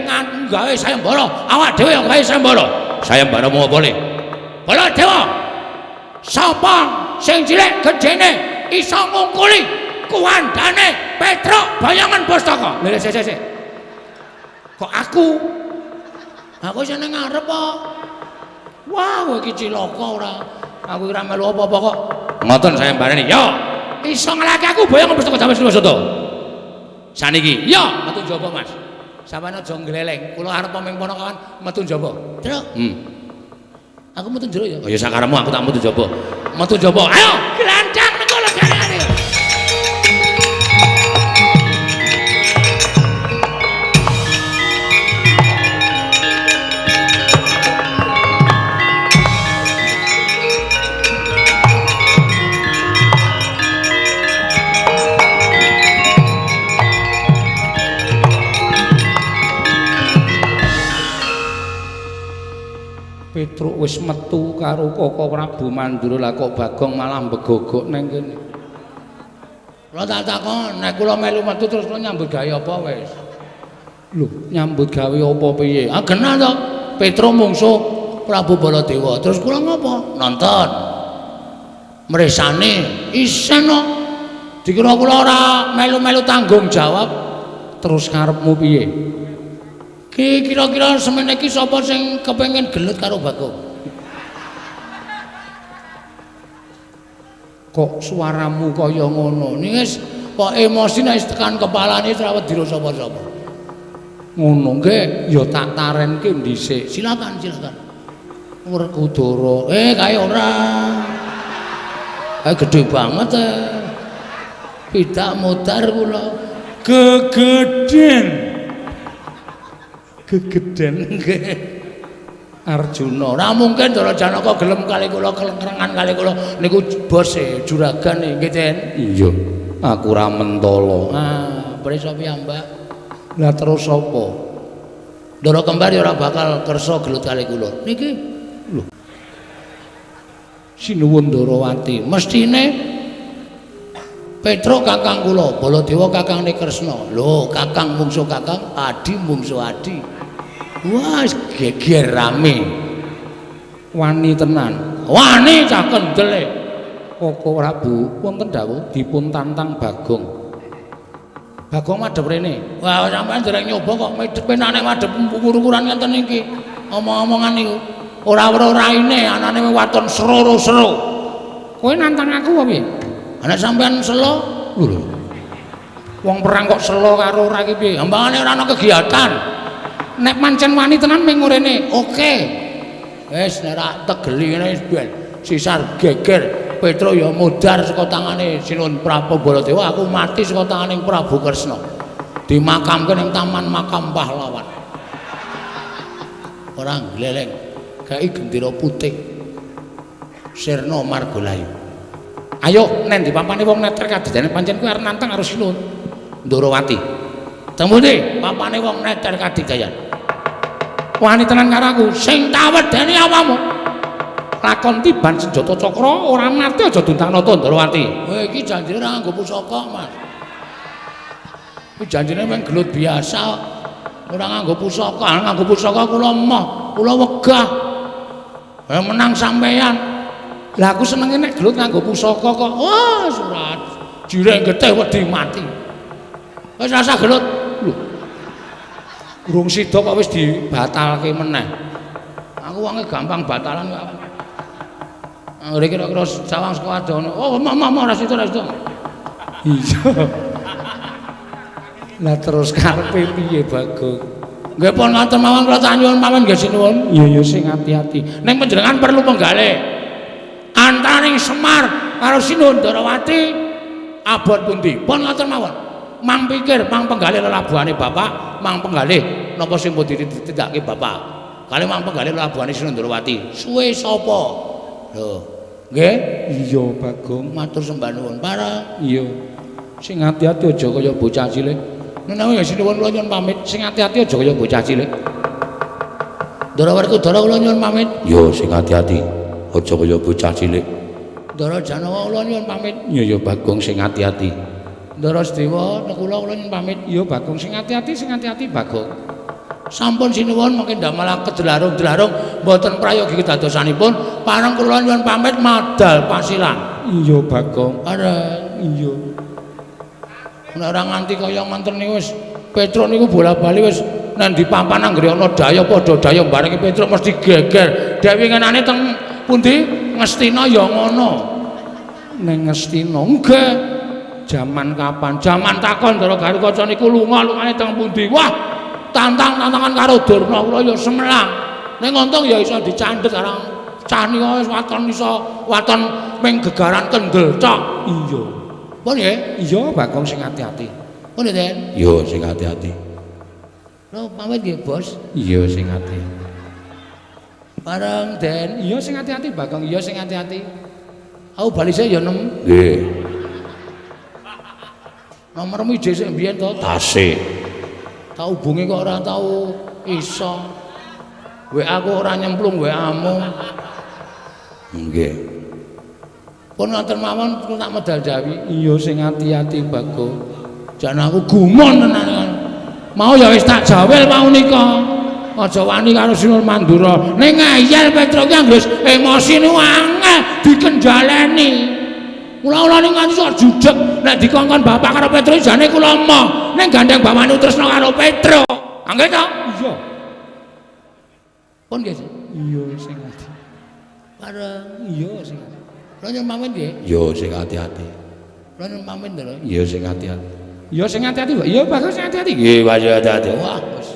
gawe sayembara, awak dhewe yang gawe sayembara. Sayembara mau apa le? Baladewa. Sapa sing cilik gedene iso ngungkuli kuwandane Petruk bayangan pustaka. Lha sik sik. Kok aku? Aku sing nang ngarep kok. Wah, kowe iki cilaka ora. Aku ora melu apa-apa kok. Ngoten sayembarane. Yo. Iso ngalahke aku boyong pustaka Jawa Sriwasata. Saniki. Iya, metu njaba, Mas. Sampeyan aja ngleleng. Kula arep ming ponokawan metu njaba. Truk. Aku metu njero ya. Oh ya sakarepmu aku tak metu njaba. Metu njaba. Ayo, glancang nengko legane. Petruk wis metu karo Koko Prabu Mandura, lah kok Bagong malah mbegogok nang kene. Kula tak takon, nek kula melu metu terus kula nyambut gawe apa wis? Lho, nyambut gawe apa piye? Ah genah to. Petruk mungsuh Prabu Baladewa. Terus kula ngopo? Nonton. Mresane isen kok. Dikira kula ora melu-melu tanggung jawab. Terus karepmu piye? Ki kira-kira semene iki sapa sing kepengin gelut karo Bagong? Kok suaramu kaya ngono? Niki wis kok emosi nek tekan kepalane ora wedi sapa-sapa. Ngono nggih, ya tak tarenke dhisik. Silakan, silakan. Werkudara. Kae ora. Kae gedhe banget. Pidak modar kula. Gegeden. Gegeden nggih. Arjuna. Ora mungkin Ndara Janaka gelem kali kula kelengrengan kali kula niku bose juragan nggih, Den. Iya, aku ora mentala. Ah, prisa piyambak. Lah terus sapa? Ndara kembar ya ora bakal kersa gelut kali kula. Niki lho. Sinuwun Ndarawati, mestine Petruk kakang kula, Baladewa kakangne Kresna. Lho, kakang mungsuh kakang, adi mungsuh adi. Wah, geger rame. Wani tenan. Wani cah kendele. Koko Prabu wonten dawuh dipun tantang Bagong. Bagong madhep rene. Wah, sampean dereng nyoba kok penane madhep ukur-ukuran ngenten iki. Omong-omongan niku ora weruh raine, anane waton sero-sero. Kowe nantang aku apa piye? Ana sampean selo? Lho. Wong perang kok selo karo ora iki piye? Ambangane ora ana kegiatan. Nek pancen wani tenan ming ngurene. Oke. Wis nek ra tegeli ngene wis ben sisar geger. Petruk ya modar saka tangane Sinuwun Prabu Baladewa, aku mati saka tangane Prabu Kresna. Dimakamke ning taman makam pahlawan. Ora gleleng. Gawe gendera putih. Sirna Margalayu. Ayo nen di papane wong neter kadidane pancen kuwi arep nantang karo Sinuwun Ndarawati. Temune papane wong neter kadidayan. Wani tenan karo aku, sing tak wedeni awakmu. Lakon tiban senjata cakra ora mati aja duntanata Ndarawati. Kowe iki janjine ora nganggo pusaka, Mas. Iki janjine mung gelut biasa. Ora nganggo pusaka, nganggo pusaka kula emoh, kula wegah. Menang sampeyan. Lah aku senenge nek gelut nganggo pusaka kok. Wah, surat. Jireng getih wedi mati. Wis rasa gelut. Lho. Urung sida kok wis dibatalke meneh. Aku wonge gampang batalan kok. Anggere kira-kira sawang saka adono. Oh, mah ora sida, ora sida. Iya. Lah terus karepe piye, Bagong? Nggih pun ngoten mawon kula tak nyuwun mawon nggih sinuwun. Iya ya sing ati-ati. Ning panjenengan perlu penggalih. Antaraning Semar karo Sinuwun Ndarawati abot pundi? Pun ngoten mawon. Mang pikir, mang penggalih lelabuhane bapak, mang penggalih napa sing pun ditindakake bapak. Kali mang penggalih lelabuhane Sinuwun Ndarawati. Suwe sapa? Lho, nggih? Iya, Bagong, matur sembah nuwun. Pareng. Iya. Sing ati-ati aja kaya bocah cilik. Menawi ya sinuwun kula nyuwun pamit. Sing ati-ati aja kaya bocah cilik. Ndara Werkudara kula nyuwun pamit. Iya, sing ati-ati aja kaya bocah cilik. Ndara Janaka kula nyuwun pamit. Iya ya Bagong sing ati-ati. Ndara Sedewa kula nyuwun pamit. Iya Bagong sing ati-ati, sing ati-ati Bagong. Sampun sinuwun mangke ndamel kedelarung-delarung mboten prayogi kedadosanipun. Pareng kula nyuwun pamit madal pasilan. Iya Bagong. Pareng. Iya. Nek ora nganti kaya ngoten niku wis Petruk niku bola-bali wis nang di papan anggere ana daya padha daya barengi Petruk mesti geger. Dewi ngenane teng pundi Ngastina ya ngono. Ning Ngastina. Nggih. Jaman kapan? Jaman takon Ndara Garukaca niku lunga, lungane teng pundi? Wah, tantang-tantangan karo Durna kula ya semelang. Ning untung ya iso dicandhet karo cah nika wis waton iso waton ming gegaran kendel cok. Iya. Pun nggih? Iya, Bagong sing ati-ati. Pun nggih, Den? Iya, sing ati-ati. Lho, pamit nggih, Bos. Iya, sing ati. Bareng, Den. Iya, sing ati-ati, Bagong. Iya, sing ati-ati. Aku bali sik ya, Nem. Nggih. Nomormu ije sik mbiyen to? Tasik. Tak hubungi kok ora tau iso. WA aku ora nyemplung WA-mu. Nggih. Pun ngoten mawon kula tak medal jawi. Iya, sing ati-ati, Bagong. Jan aku gumun tenan. Mau ya wis tak jawel mau nika. Aja wani karo Sinuwun Mandura. Ning ngeyel Petruk ki anggere emosi niku angel dikenjaleni. Mula-mula ning nganti sok judeg nek dikongkon bapak karo Petruk jane kula emoh. Ning gandeng bapakne tresna karo Petruk. Nggih to? Iya. Pun nggih. Iya, sing ati. Bareng. Iya, sing ati. Kula nyuwun pamit nggih. Iya, sing ati-ati. Kula nyuwun pamit lho. Iya, sing ati-ati. Iya, sing ati-ati, Pak. Iya, Bagong sing ati-ati. Nggih, Pak, sing ati-ati. Wah, wis.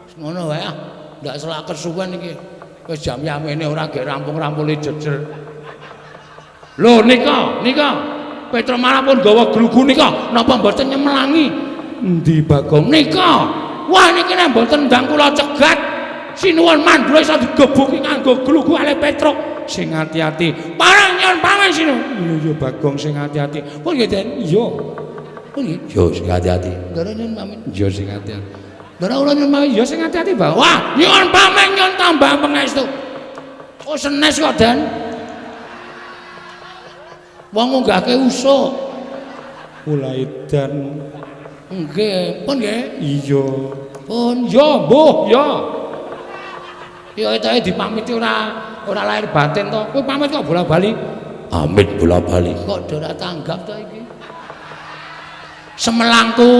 Wis ngono wae ah. Ndak selak kesuwen iki. Wis jam yamene ora gek rampung-rampule jejer. Lho nika, nika. Petruk malah pun gawa glugu nika. Napa mboten nyemelangi? Endi, Bagong? Nika. Wah niki nek mboten ndang kula cegat, Sinuwun Mandura iso digebuki nganggo glugu ale Petruk. Sing ati-ati. Parang nyuwun pamit Sinuwun. Iya, iya, Bagong sing ati-ati. Pun nggih, Den. Iya. Pun nggih. Iya, sing ati-ati. Ndara nyuwun pamit. Iya, sing ati-ati. Ndara kula nyuwun pamit. Iya, sing ati-ati, Bagong. Wah, nyuwun pamit nyuwun tambah pangestu. Oh, senes kok, Den. Wong ngunggahke usuk. Mulai dan. Nggih, pun nggih. Iya. Pun ya, mbuh, ya. Ya etoke dipamiti ora lahir batin to. Kowe pamit kok bola-bali? Amit bola-bali. Kok ora tanggap to iki? Semelangku,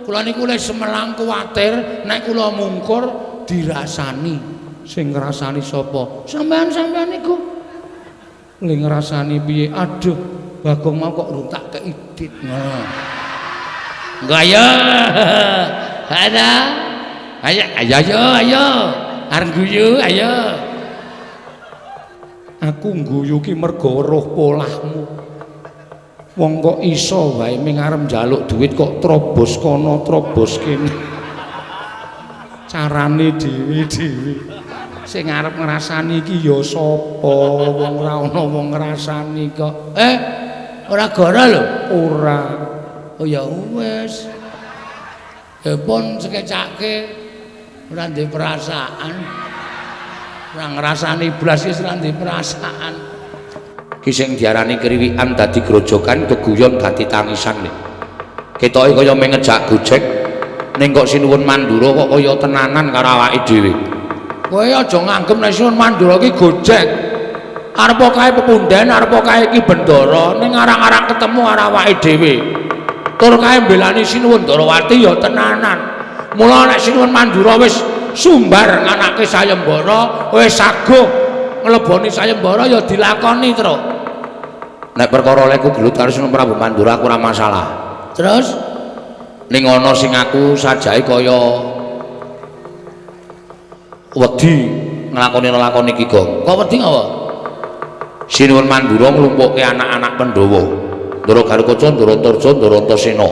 kula niku le semelang kuwatir nek kula mungkur dirasani. Sing ngrasani sapa? Sampean-sampean niku. Le ngrasani piye? Aduh, Bagong mau kok rung tak keidit ngono. Enggak ayo. Ada. Ayo ayo ayo ayo. Arep guyu ayo. Aku ngguyu ki mergo weruh polahmu. Wong kok iso wae ming arep njaluk duit kok trobos kono trobos kene. Carane dhewe-dhewe. Sing arep ngrasani iki ya sapa? Wong ora ana wong ngrasani kok. Ora goro lho. Ora. Oh ya wis. Ya pun sekecake ora ndek perasaan. Ora ngrasani blas wis ora ndek perasaan. Ki sing diarani kriwikan dadi grojogan, geguyon dadi tangisan lho. Ketoke kaya mung ngejak gojek ning kok Sinuwun Mandura kok kaya tenanan karo awake dhewe. Kowe aja nganggep nek Sinuwun Mandura ki gojek. Arepa kae pepunden, arepa kae ki bendara, ning arang-arang ketemu karo awake dhewe. Tur kae mbelani Sinuwun Ndarawati ya tenanan. Mula nek Sinuwun Mandura wis sumbar nganake sayembara, wis saguh ngleboni sayembara ya dilakoni, Truk. Nek perkara leku gelut karo Sinuwun Prabu Mandura aku ora masalah. Terus ning ana sing aku sajae kaya wedi nglakoni lelakon iki, Gong. Kok wedi ngapa? Sinuwun Mandura nglumpukke anak-anak Pandhawa. Ndara Garukaca, Ndara Antarja, Ndara Antasena.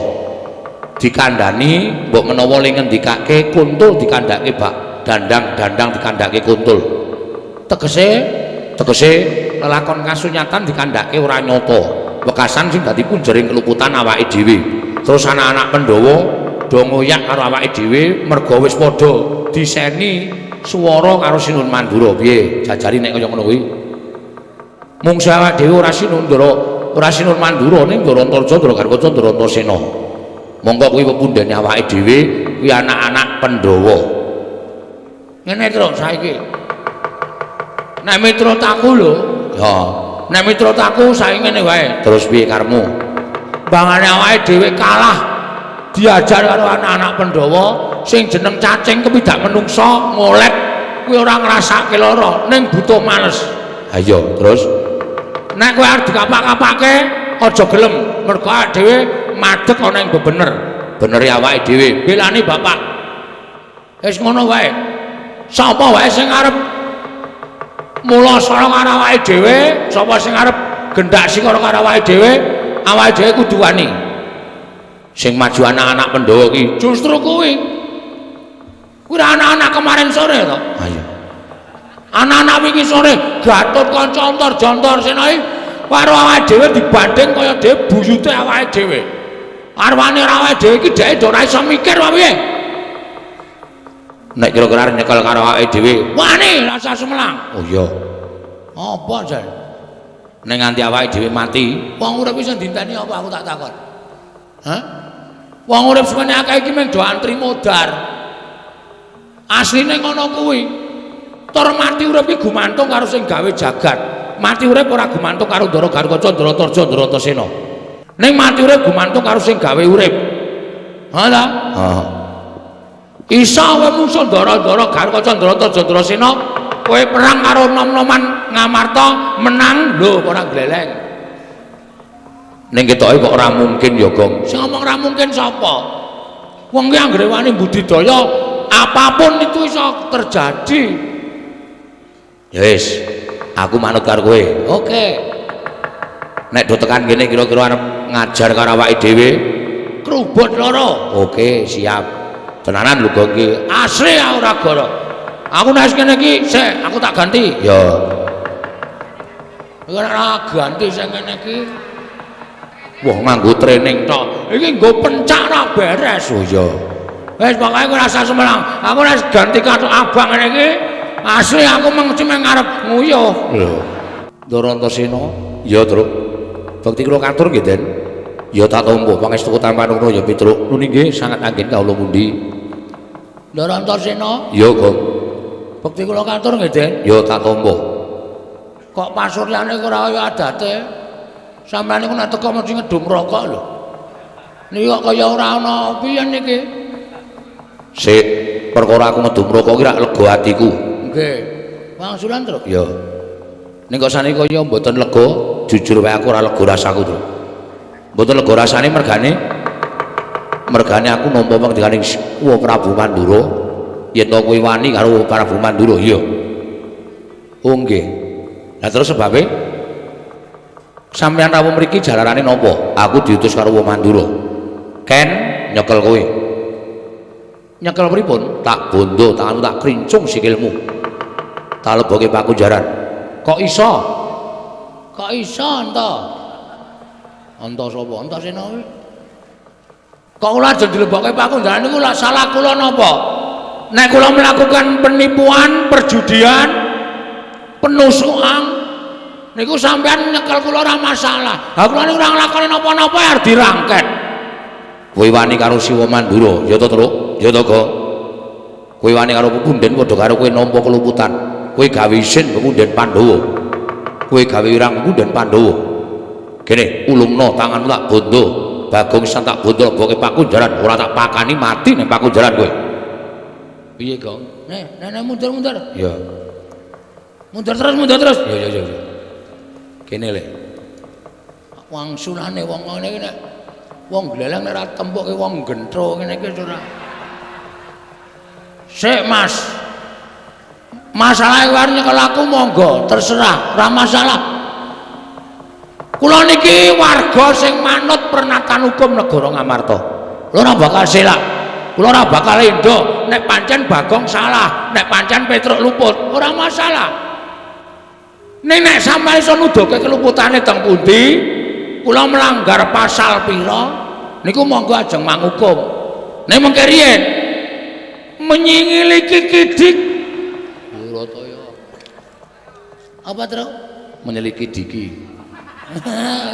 Dikandhani mbok menawa le ngendikake kuntul dikandhake bak dandang, dandang dikandhake kuntul. Tegese tegese lelakon kasunyatan dikandhake ora nyata. Wekasan sing dadi punjering keluputan awake dhewe. Terus anak-anak Pandhawa do ngoyak karo awake dhewe merga wis padha diseni swara karo Sinuwun Mandura. Piye jajari nek kaya ngono kuwi? Mungsu awake dhewe ora Sinuwun Ndara, ora Sinuwun Mandura ning Ndara Antarja, Ndara Garukaca, Ndara Antasena. Monggo kuwi pepundhene awake dhewe kuwi anak-anak Pandhawa. Ngene Truk saiki. Nek miturut aku lho, ya, nek miturut aku saiki ngene wae. Terus piye karepmu? Bangane awake dhewe kalah diajar karo anak-anak Pandhawa sing jeneng cacing kepidak menungsa ngolet kuwi ora ngrasake lara ning butuh males. Ha iya, terus Nek kowe arep dikapak-kapake aja gelem, mergo awake dhewe madeg ana ing bebener. Benere awake dhewe, belani bapak. Wis ngono wae. Sapa wae sing arep mula sara karo awake dhewe, sapa sing arep gendak sikara karo awake dhewe kudu wani. Sing maju anak-anak Pandhawa ki justru kuwi. Kuwi anak-anak kemarin sore to. Ayo. Anak-anak wingi sore Gatotkaca Antarja Antarsena iki karo awake dhewe dibanding kaya dhewe buyute awake dhewe. Arwane ora awake dhewe iki dheke ora iso mikir apa piye. Nek kira-kira arep nyekel karo awake dhewe, wani rasa sumelang. Oh iya. Apa jan? Nek nganti awake dhewe mati, wong urip iso dinteni apa aku tak takon. Hah? Wong urip semene akeh iki mung do antri modar. Asline ngono kuwi. Tur mati urip iki gumantung karo sing gawe jagat. Mati urip ora gumantung karo Ndara Gatotkaca, Ndara Antarja, Ndara Antasena. Ning mati urip gumantung karo sing gawe urip. Ha ta? Heeh. Iso kowe mungsuh Ndara-ndara Gatotkaca, Ndara Antarja, Ndara Sena, kowe perang karo nom-noman Ngamarta menang lho ora gleleng. Ning ketoke kok ora mungkin ya, Gong. Sing ngomong ora mungkin sapa? Wong ki anggere wani budidaya apapun itu iso terjadi. Ya wis, aku manut karo kowe. Oke. Nek do tekan kene kira-kira arep ngajar karo awake dhewe, krubut loro. Oke, siap. Tenanan lho Gong iki. Asli ora goro. Aku nek kene iki sik aku tak ganti. Ya. Ora ganti sing ngene iki. Wah, nganggo training tok. Iki nggo pencak ora beres. Oh iya. Wis pokoke kowe rasa sumelang. Aku nek ganti kathok abang ngene iki asli aku mesti meng arep nguyuh. Lho. Ndara Antasena, ya, Truk. Bekti kula katur nggih, Den. Ya tak tampa pangestu tampan ngono ya, Petruk. Nuni nggih sangat anggen kawula pundi. Ndara Antasena? Ya, Gong. Bekti kula katur nggih, Den. Ya tak tampa. Kok pasuryane ora kaya adate? Sampeyan niku nek teko mesti ngedum rokok lho. Niki kok kaya ora ana piye niki? Sik, perkara aku ngedum rokok ki rak lega atiku. Nggih. Wangsulan, Truk? Ya. Ning kok saniki kaya mboten lega, jujur wae aku ora lega rasaku, Truk. Mboten lega rasane mergane aku nampa pangdikaning Wa Prabu Mandura. Yen to kowe wani karo Prabu Mandura, iya. Oh nggih. Lah terus sebabe sampeyan rawuh mriki jalarane napa? Aku diutus karo Wa Mandura. Ken nyekel kowe. Nyekel pripun? Tak bondo, tanganmu tak krincung sikilmu. Tak leboke pakunjaran. Kok iso? Kok iso ento? Ento sapa? Antasena kuwi. Kok kula ajeng dilebokke pakunjaran niku lak salah kula napa? Nek kula melakukan penipuan, perjudian, penusukan niku sampean nyekel kula ora masalah. Ha kula niku ora nglakoni napa-napa arep dirangket. Kowe wani karo Siwa Mandura, ya to, Truk? Ya to, Gong? Kowe wani karo pepunden padha karo kowe nampa keluputan. Kowe gawe isin pepunden Pandhawa. Kowe gawe wirang pepunden Pandhawa. Kene ulungno tanganmu tak bondo. Bagong isan tak bondo leboke pakunjaran, ora tak pakani mati ning pakunjaran kowe. Piye, Gong? Nek, nek mundur-mundur. Ya. Mundur terus, mundur terus. Ya ya ya. Kene le. Wangsulane wong ngene iki nek wong gleleng nek ora tempuke wong gentro ngene iki ora. Sik, Mas. Masalahe kowe nyekel aku monggo, terserah, ora masalah. Kula niki warga sing manut pernatan hukum negara Ngamarta. Kula ora bakal selak. Kula ora bakal endo nek pancen Bagong salah, nek pancen Petruk luput, ora masalah. Ning nek sampeyan iso nuduhke keluputane teng pundi, kula melanggar pasal pira, niku monggo ajeng mangukum. Ning mengke riyen menyingili kikidik Durataya. Apa, Truk? Menyeliki diki.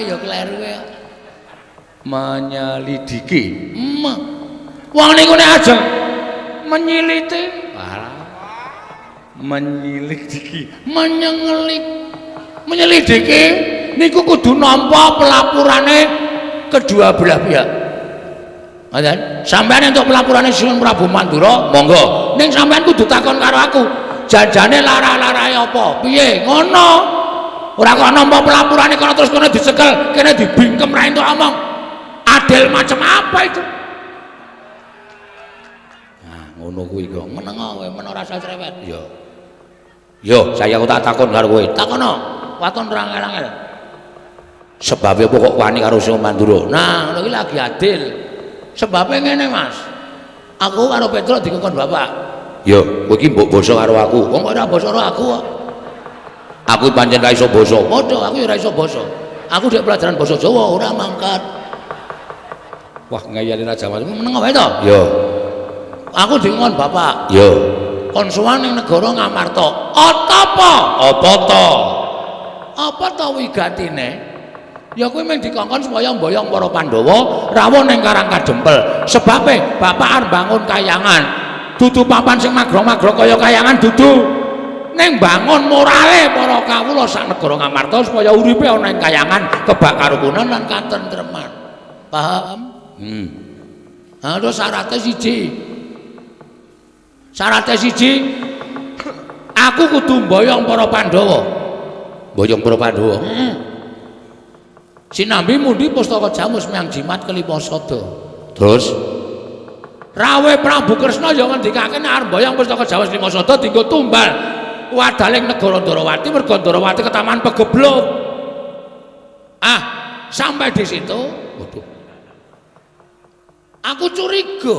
Ya kleru ya. Menyelidiki. Wong niku nek ajeng menyiliti, alah. Menyelidiki, menyengelik, menyelidiki niku kudu nampa pelapurane kedua belah pihak. Ngoten. Sampeyan entuk pelapurane Sinuwun Prabu Mandura, monggo. Ning sampeyan kudu takon karo aku, janjane lara-larae apa? Piye? Ngono. Ora kok nampa pelapurane kono terus kono dicekel, kene dibingkem ra entuk omong. Adil macam apa itu? Nah, ngono kuwi kok. Meneng kowe, men ora usah cerewet. Yo. Yo, saya aku tak takon karo kowe. Takono. Waton ora angel-angel. Sebabe apa kok wani karo Sing Mandura? Nah, ngono iki lagi adil. Sebabe ngene, Mas. Aku karo Petruk dikongkon bapak. Yo, kowe iki mbok basa karo aku. Wong kok ora basa karo aku kok. Aku pancen ra iso basa. Padha, aku ya ora iso basa. Aku dhek pelajaran basa Jawa ora mangkat. Wah, ngayali Raja Mas. Meneng wae to? Yo. Aku dikongkon bapak. Yo. Kon sowan ning negara Ngamarta. Atapa? Apa to? Apa to wigatine? Ya kuwi mung dikongkon supaya mboyong para Pandhawa rawuh ning Karang Kadempel. Sebabe bapak arep bangun kayangan. Dudu papan sing magrong-magrong kaya kayangan dudu. Ning bangun morale para kawula sak negara Ngamarta supaya uripe ana ing kayangan kebak karukunan lan katentreman. Paham? Nah, terus syaratnya siji. Syaratnya siji, aku kudu mboyong para Pandhawa. Mboyong para Pandhawa. Heeh. Sinambi mundi pustaka jamus miang jimat kelima sada. Terus Rawe Prabu Kresna ya ngendikake nek arep mboyong pustaka jamus lima sada dienggo tumbal wadaling negara Ndorowati mergo Ndorowati ketaman pegebluk. Ah, sampai di situ, waduh. Aku curiga.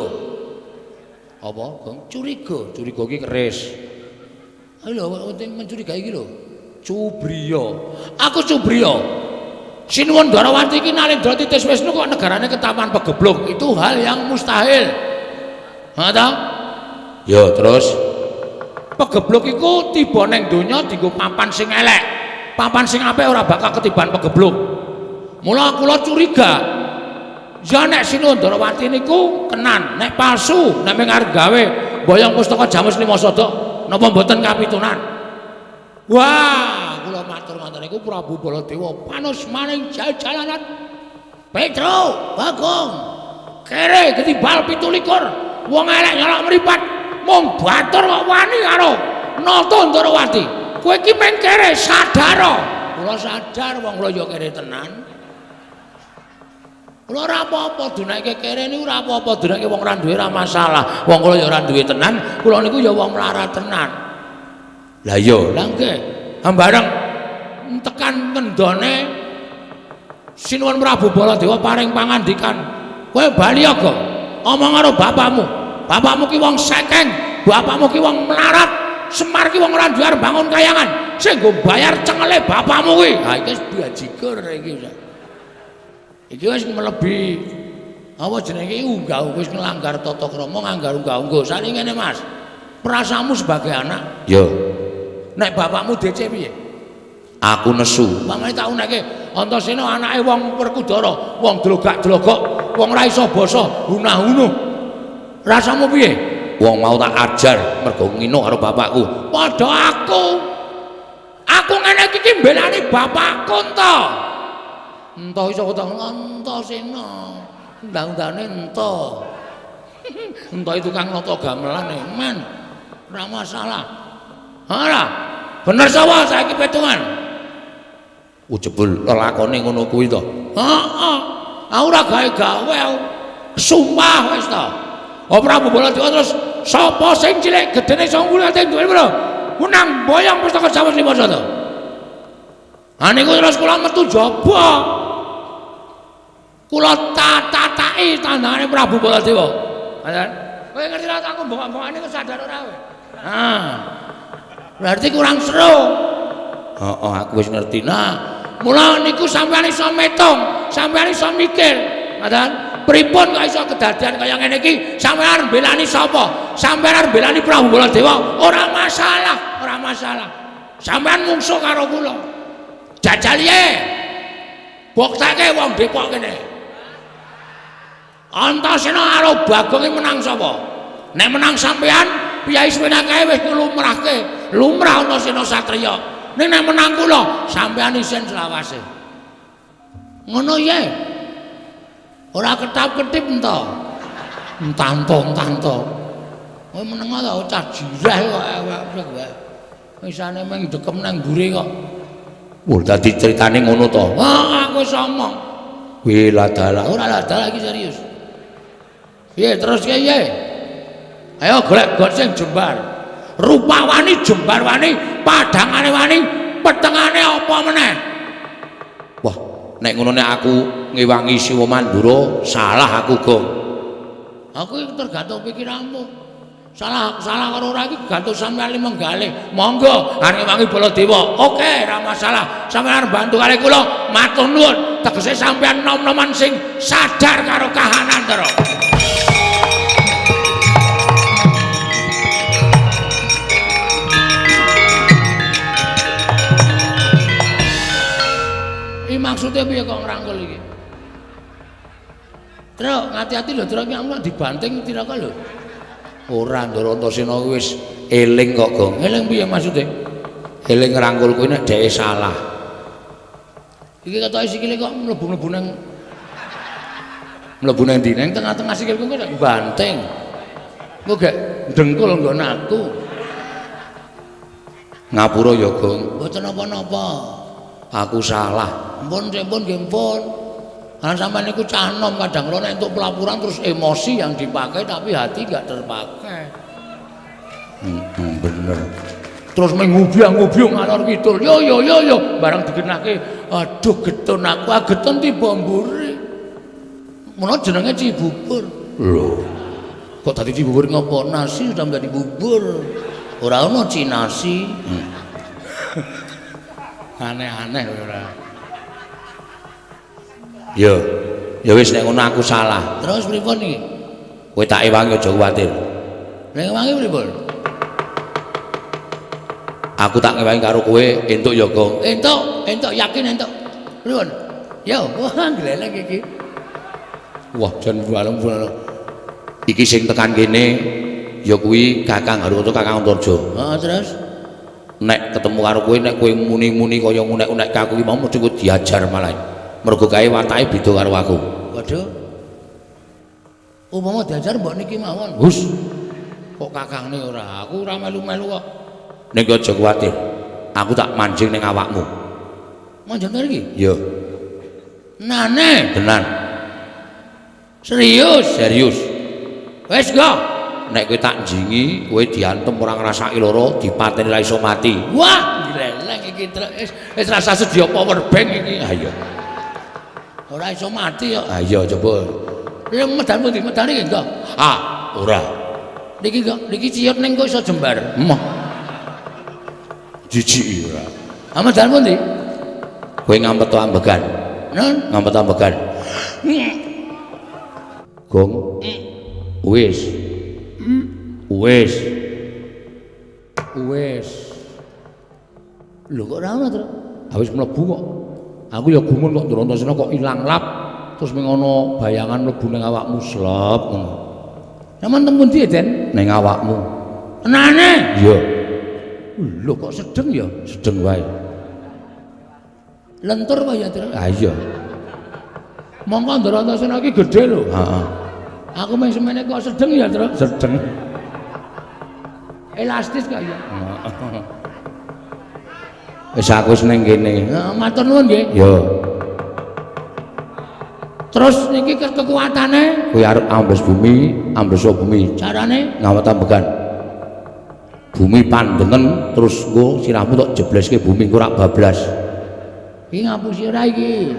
Apa, Gong? Curiga. Curiga iki keris. Ayo lho, penting mencurigai iki lho. Cubriya. Aku cubriya. Sinuwun Ndorowati iki Nalendra Titis Wisnu kok negarane ketaman pegebluk. Itu hal yang mustahil. Ha ta? Ya, terus Pegebluk iku tiba ning donya dienggo papan sing elek. Papan sing apik ora bakal ketiban pegebluk. Mula kula curiga. Ya nek Sinuwun Ndorowati niku kenan, nek palsu, nek mung arep gawe mboyong pustaka jamus lima sada, napa mboten kapitunan? Wah, kula matur ngoten niku Prabu Baladewa panus maning jalanan. Petro, Bagong, kere ketimbal 27, wong elek nyolok mripat, mung batur kok wani karo Nata Ndorowati. Kowe iki mung kere, sadar. Kula sadar wong kula ya kere tenan. Kula ora apa-apa dunake kere niku ora apa-apa, dunake wong ora duwe ora masalah. Wong kula ya ora duwe tenan, kula niku ya wong melarat tenan. Lah iya, lah nggih. Hambareng tekan ngendone Sinuwun Prabu Baladewa paring pangandikan, kowe bali aga omong karo bapakmu. Bapakmu ki wong sekeng, bapakmu ki wong melarat, Semar ki wong ora duwe arep bangun kayangan. Sing nggo bayar cengele bapakmu kuwi. Ha iki wis bajigur iki. Iki wis mlebi apa jenenge iki unggah wis nglanggar tata krama, nganggar unggah-ungguh. Sakniki ngene Mas. Perasaanmu sebagai anak? Yo. Nek bapakmu DC piye? Aku nesu. Pamane tak uneke Antasena anake wong Werkudara, wong dlogak-dlogok, wong ora iso basa, hunah-hunuh. Rasamu piye? Wong mau tak ajar mergo ngino karo bapakku. Padha aku. Aku ngene iki ki mbelani bapakku ento. Ento iso kok Antasena. Undang-undane ento. Ento itu tukang nata gamelan e, men. Ora masalah. Ora. Bener sapa saiki petungan? Jebul lelakone ngono kuwi to. Heeh. Aku ora gawe-gawe aku. Sumpah wis to. Oh Prabu Baladewa terus sapa sing cilik gedene iso ngulate duwe pira? Menang boyong pustaka Jawa lima sada. Ha niku terus kula metu jaba. Kula tatataki tandangane Prabu Baladewa. Ngoten. Kowe ngerti ra aku mbongok-mbongane kok sadar ora kowe? Nah. Berarti kurang seru. Heeh, aku wis ngerti. Nah, mula niku sampeyan iso metung, sampeyan iso mikir. Ngoten. Pripun kok iso kedadian kaya ngene iki? Sampeyan arep mbelani sapa? Sampeyan arep mbelani Prabu Baladewa? Ora masalah, ora masalah. Sampeyan mungsuh karo kula. Jajal ye. Bukteke wong Depok kene. Antasena karo Bagong iki menang sapa? Nek menang sampeyan, piyai semene kae wis nglumrahke. Lumrah Antasena satriya. Ning nek menang kula, sampeyan isin selawase. Ngono ye. Ora ketap-ketip ento. Entanto-entanto. Kowe meneng ta cah jireh kok awake kowe. Isane mung dekem nang mburi kok. Wah, dadi critane ngono to. Wah, aku wis omong. Kuwi ladalah. Ora ladalah iki serius. Piye terus piye? Ayo golek got sing jembar. Rupa wani, jembar wani, padhangane wani, petengane apa meneh? Wah, nek ngono nek aku ngewangi Siwa Mandura, salah aku, Gong. Aku iki tergantung pikiranmu. Salah salah karo ora iki gantung sampeyan limenggalih. Monggo arep ngewangi Baladewa. Oke, ora masalah. Sampeyan arep bantu kali kula, matur nuwun. Tegese sampeyan nom-noman sing sadar karo kahanan, Ndara. Iki maksude piye kok ngrangkul iki? Truk, ngati-ati lho, Truk, iki aku dibanting tiraka lho. Ora, Ndara Antasena wis eling kok, Gong. Eling piye maksude? Eling ngrangkul kuwi nek dheke salah. Iki ketoke sikile kok mlebu-mlebu nang mlebu nang ndi? Nang tengah-tengah sikilku kok banting. Engko gek dengkul nggon aku. Ngapura ya, Gong. Mboten napa-napa. Aku salah. Mpun, mpun nggih mpun. Karena sampean niku cah nom kadang kala nek entuk pelaporan terus emosi yang dipakai tapi hati enggak terpakai. Bener. Terus mengubyang-ngubyung ngalor kidul. Yo yo yo yo barang digenahke, aduh getun aku, ah getun tiba mburi. Mula jenenge Cibubur. Lho. Kok dadi Cibubur ngopo? Nasi sudah menjadi bubur. Ora ono cinasi. Aneh-aneh ora. Yo. Ya wis nek ngono aku salah. Terus pripun iki? Kowe tak ewangi aja kuwatir. Nek ewangi pripun? Aku tak ngewangi karo kowe entuk ya, Gong. Entuk, entuk yakin entuk. Pripun? Yo, wah gleleng iki. Wah, jan balem. Iki sing tekan kene ya kuwi Kakang Haruto, Kakang Antarja. Heeh, terus nek ketemu karo kowe nek kowe muni-muni kaya ngunek-unek aku iki mau mesti kowe diajar malah. Mergo kae watake beda karo aku. Waduh. Upama diajar mbok niki mawon. Hus. Kok kakangne ora? Aku ora melu-melu kok. Nek aja kuwatir. Aku tak manjing ning awakmu. Manjing iki? Iya. Nane? Tenan. Serius? Serius. Wis go. Nek kowe tak njingi, kowe diantem ora ngrasake lara, dipateni ra iso mati. Wah, gleleng iki wis wis rasa sedia power bank iki. Ha iya. Ora iso mati kok. Ha iya coba. Lha medan pundi? Medan iki enggak? Ah, ora. Niki kok niki ciyut ning kok iso jembar. Emoh. Jijik ora. Ah medan pundi? Kowe ngampet ambegan. Nun, ngampet ambegan. Gong. Wis. Wis. Wis. Lho kok ora ono, Tru? Ha wis mlebu kok. Aku ya gumun kok Ndrantasena kok ilang lap terus ming ana bayangan mlebu ning awakmu slep ngono. Sampeyan teng pundi, Den? Ning awakmu. Tenane? Iya. Lho kok sedeng ya? Sedeng wae. Lentur apa ya, Tru? Ha iya. Mongko Ndrantasena iki gedhe lho. Heeh. Aku mung semene kok sedeng ya, Tru? Sedeng. Elastis kok ya. Heeh. Wis aku wis ning kene. Heeh, matur nuwun nggih. Ya. Terus niki kekuatane kuwi arep ambles bumi, ambles bumi. Carane ngawet ambegan. Bumi pandengen terus engko sirahmu tok jebleske bumi engko rak bablas. Iki ngapusi ora iki.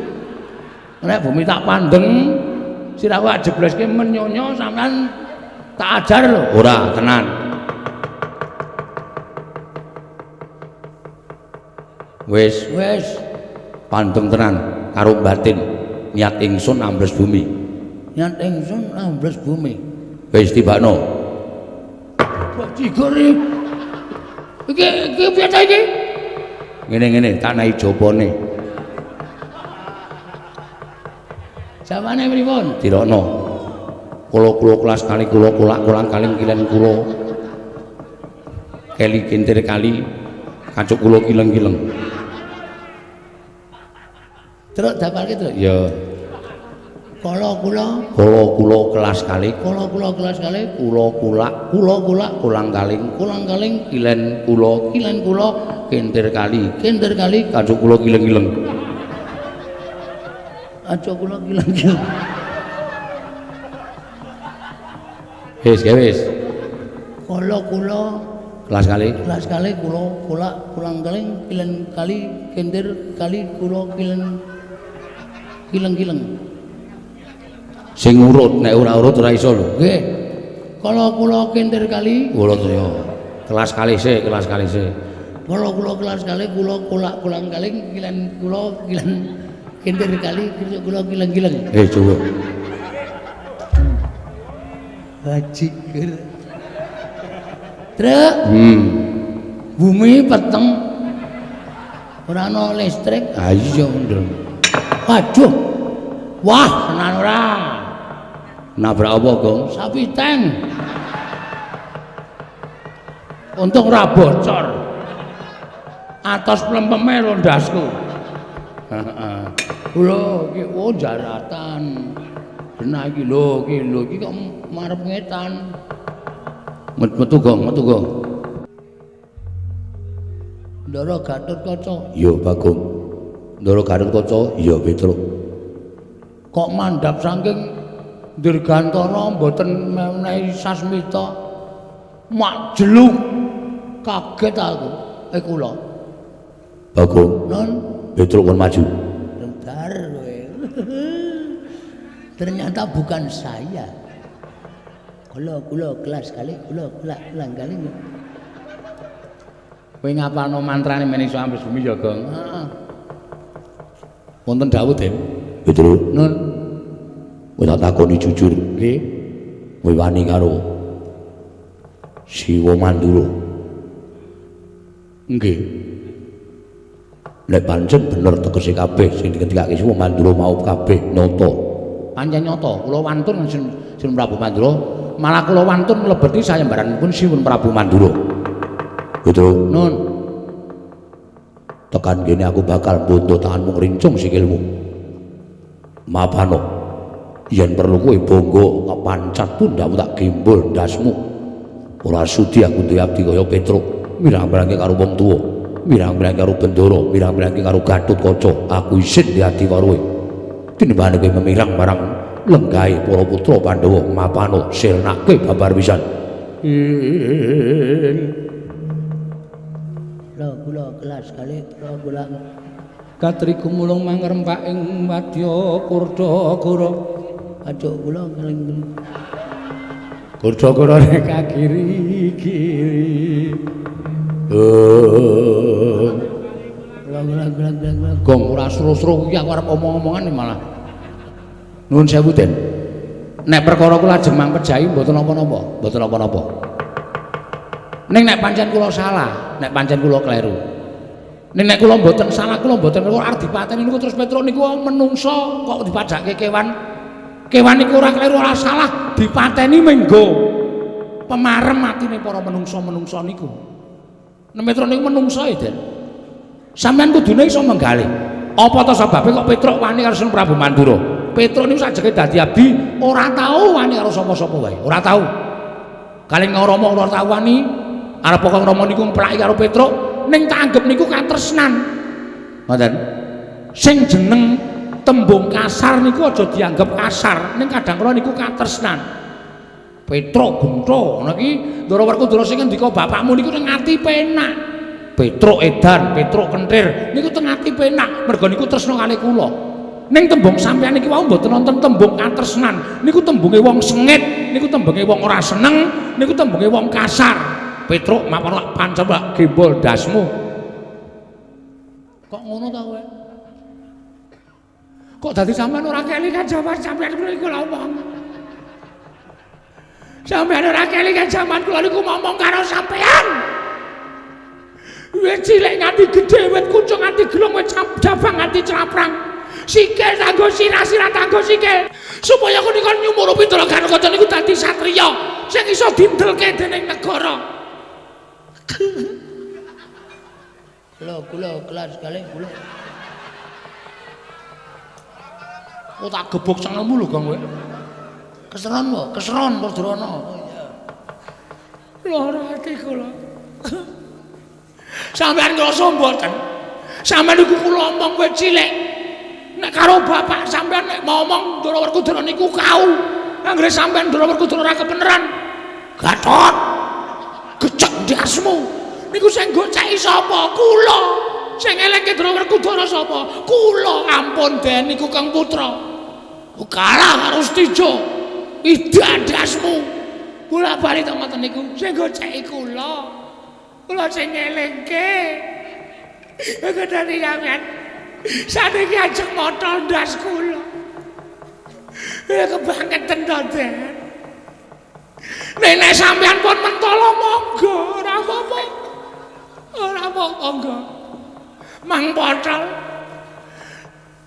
Nek bumi tak pandeng, sirahku tak jebleske menyonyo sampean tak ajar lho. Ora, tenan. Wis, wis pandeng tenan karo batin. Niat ingsun ambles bumi. Niat ingsun ambles bumi. Wis tibakno. Bajigur iki. Iki iki piye ta iki? Ngene-ngene tak naik jopone. Jawane pripun? Tirokno. Kula-kula kelas kali kula kulak-kulang kaling kilen kula. Keli kintir kali kacuk kula kileng-kileng. Truk dapalke, Truk. Ya. Kala kula, kala kula kelas kali, kala kula kelas kali, kula kulak, kula kulak, kulang kaling, kulang kaling, kilen kula, kilen kula, kentir kali, kentir kali aja kula kileng-kileng. Aja kula kileng-kileng. Wis, wis. Kala kula kelas kali, kelas kali kula kula kulang kaling kilen kali kentir kali kula kilen kileng-kileng. Sing urut nek ora urut ora iso lho. Nggih. Kala kula kentir kali kula ya. Kelas kali sik, kelas kali sik. Kala kula kelas kali kula kulak kulang kaling kilen kula kilen kentir kali kula kileng-kileng. Coba. Bajigur. Truk. Bumi peteng. Ora ana listrik. Ha iya, Ndro. Waduh. Wah, tenan ora. Nabrak apa, Gong? Sapi tank. Untung ora bocor. Atos plempeme lho ndasku. Heeh. Lho iki oh jaratan. Genah iki lho, iki lho iki kok marep ngetan. Metu Gong, metu Gong. Ndara Gatotkaca. Iya, Bagong. Ndara Gatotkaca, iya Petruk. Kok mandhap saking Dirgantara mboten menehi sasmita. Mak jeluk. Kaget aku. Kula. Bagong. Non, Petruk kon maju. Bentar kowe. Ternyata bukan saya. Kula kula kelas kali kula kula ulang kali. Kowe ngapalno mantrane men iso ambles bumi ya, Gong? Heeh. Wonten dawuh, Den. Petruk. Nun. Kowe tak takoni jujur, nggih. Kowe wani karo Siwa Mandura. Nggih. Nek pancen bener tegese kabeh sing dikendikake Siwa Mandura mau kabeh nyata. Pancen nyata, kula wantun Sinuwun Prabu Mandura, malah kula wantun mlebeti sayembaranipun Sinuwun Prabu Mandura. Petruk. Nun. Tekan kene aku bakal bondo tanganmu ngrincung sikilmu. Mapano. Yen perlu kowe bangga kepancat pundakmu tak gembol ndasmu. Ora sudi aku duwe abdi kaya Petruk, mirang-mirangke karo wong tuwa, mirang-mirangke karo Bendara, mirang-mirangke karo Gatotkaca. Aku isin di ati waruhe. Tinimbangane kowe memirang marang lenggahe para putra Pandhawa, mapano sirnake babar pisan. Kula kula kelas kali kula kula katri gumulung mangrempak ing wadya Kurdagara. Aja kula ngeling-ngeling. Kurdagara rek kiri-kiri. Kula kula kula kula. Gong ora sro-sro kuwi aku arep omong-omongan malah. Nuwun sewu, Den. Nek perkara kula ajeng mangpejahi mboten napa-napa, mboten napa-napa. Ning nek pancen kula salah, nek pancen kula kleru. Ning nek kula mboten salah, kula mboten kula arep dipateni niku terus Petruk niku menungso kok dipadhakke kewan. Kewan niku ora kleru ora salah, dipateni menggo pemarem atine para menungso-menungso niku. Nek Petruk niku menungso e, Den. Sampeyan kudune iso menggalih. Apa ta sebabe kok Petruk wani karo Sinuwun Prabu Mandura? Petruk niku sajeke dadi abdi ora tau wani karo sapa-sapa wae, ora tau. Kalih Rama ora tau wani, arep kok Rama niku mplaki karo Petruk, ning tak anggep niku katresnan. Ngoten. Sing jeneng tembung kasar niku aja dianggep kasar, ning kadang kala niku katresnan. Petruk gentho ngono iki Ndara Werkudara sing ngendika bapakmu niku ning ati penak. Petruk edan, Petruk kentir niku teng ati penak, merga niku tresna kalih kula. Ning tembung sampeyan iki wau mboten wonten tembung katresnan, niku tembunge wong sengit, niku tembunge wong ora seneng, niku tembunge wong kasar. Petruk mapar pancen gembol ndasmu. Kok ngono ta kowe? Kok dadi sampean ora kelingan jaman sampeyan niku kula omong. Sampeyan ora kelingan jaman kula niku ngomong karo sampeyan. Wit cilik nganti gedhe, wit kucung nganti gelung, wit jabang nganti craprang. Sikil tanggo sirah, sirah tanggo sikil. Supaya kunika nyumurupi Ndara Gatotkaca niku dadi satriya sing iso dindelke dening negara. Kula kula kelas kalih kula. Oh tak gebuk cengelmu lho Gong kowe. Keseron kok, keseron Werdarana. Oh iya. Lara ati kula. Sampeyan ngrasa mboten? Sampeyan niku kula omong wit cilik. Nek karo bapak sampeyan nek ngomong Ndara Werkudara niku kau. Anggere sampeyan Ndara Werkudara ora kebeneran. Gatot. Gecek ndasmu. Niku sing goceki sapa? Kula. Sing elingke Ndara Werkudara sapa? Kula. Ampun Den niku Kang Putra. Kalah karo Setijo. Ida ndasmu. Bola-bali to ngoten niku sing goceki kula. Kula sing ngelingke. Kedane sampeyan. Saniki ajeng motol ndas kula. Kebangeten to, Den. Nek sampeyan pun mentolo monggo, ora apa-apa. Ora apa-apa, monggo. Mang potol.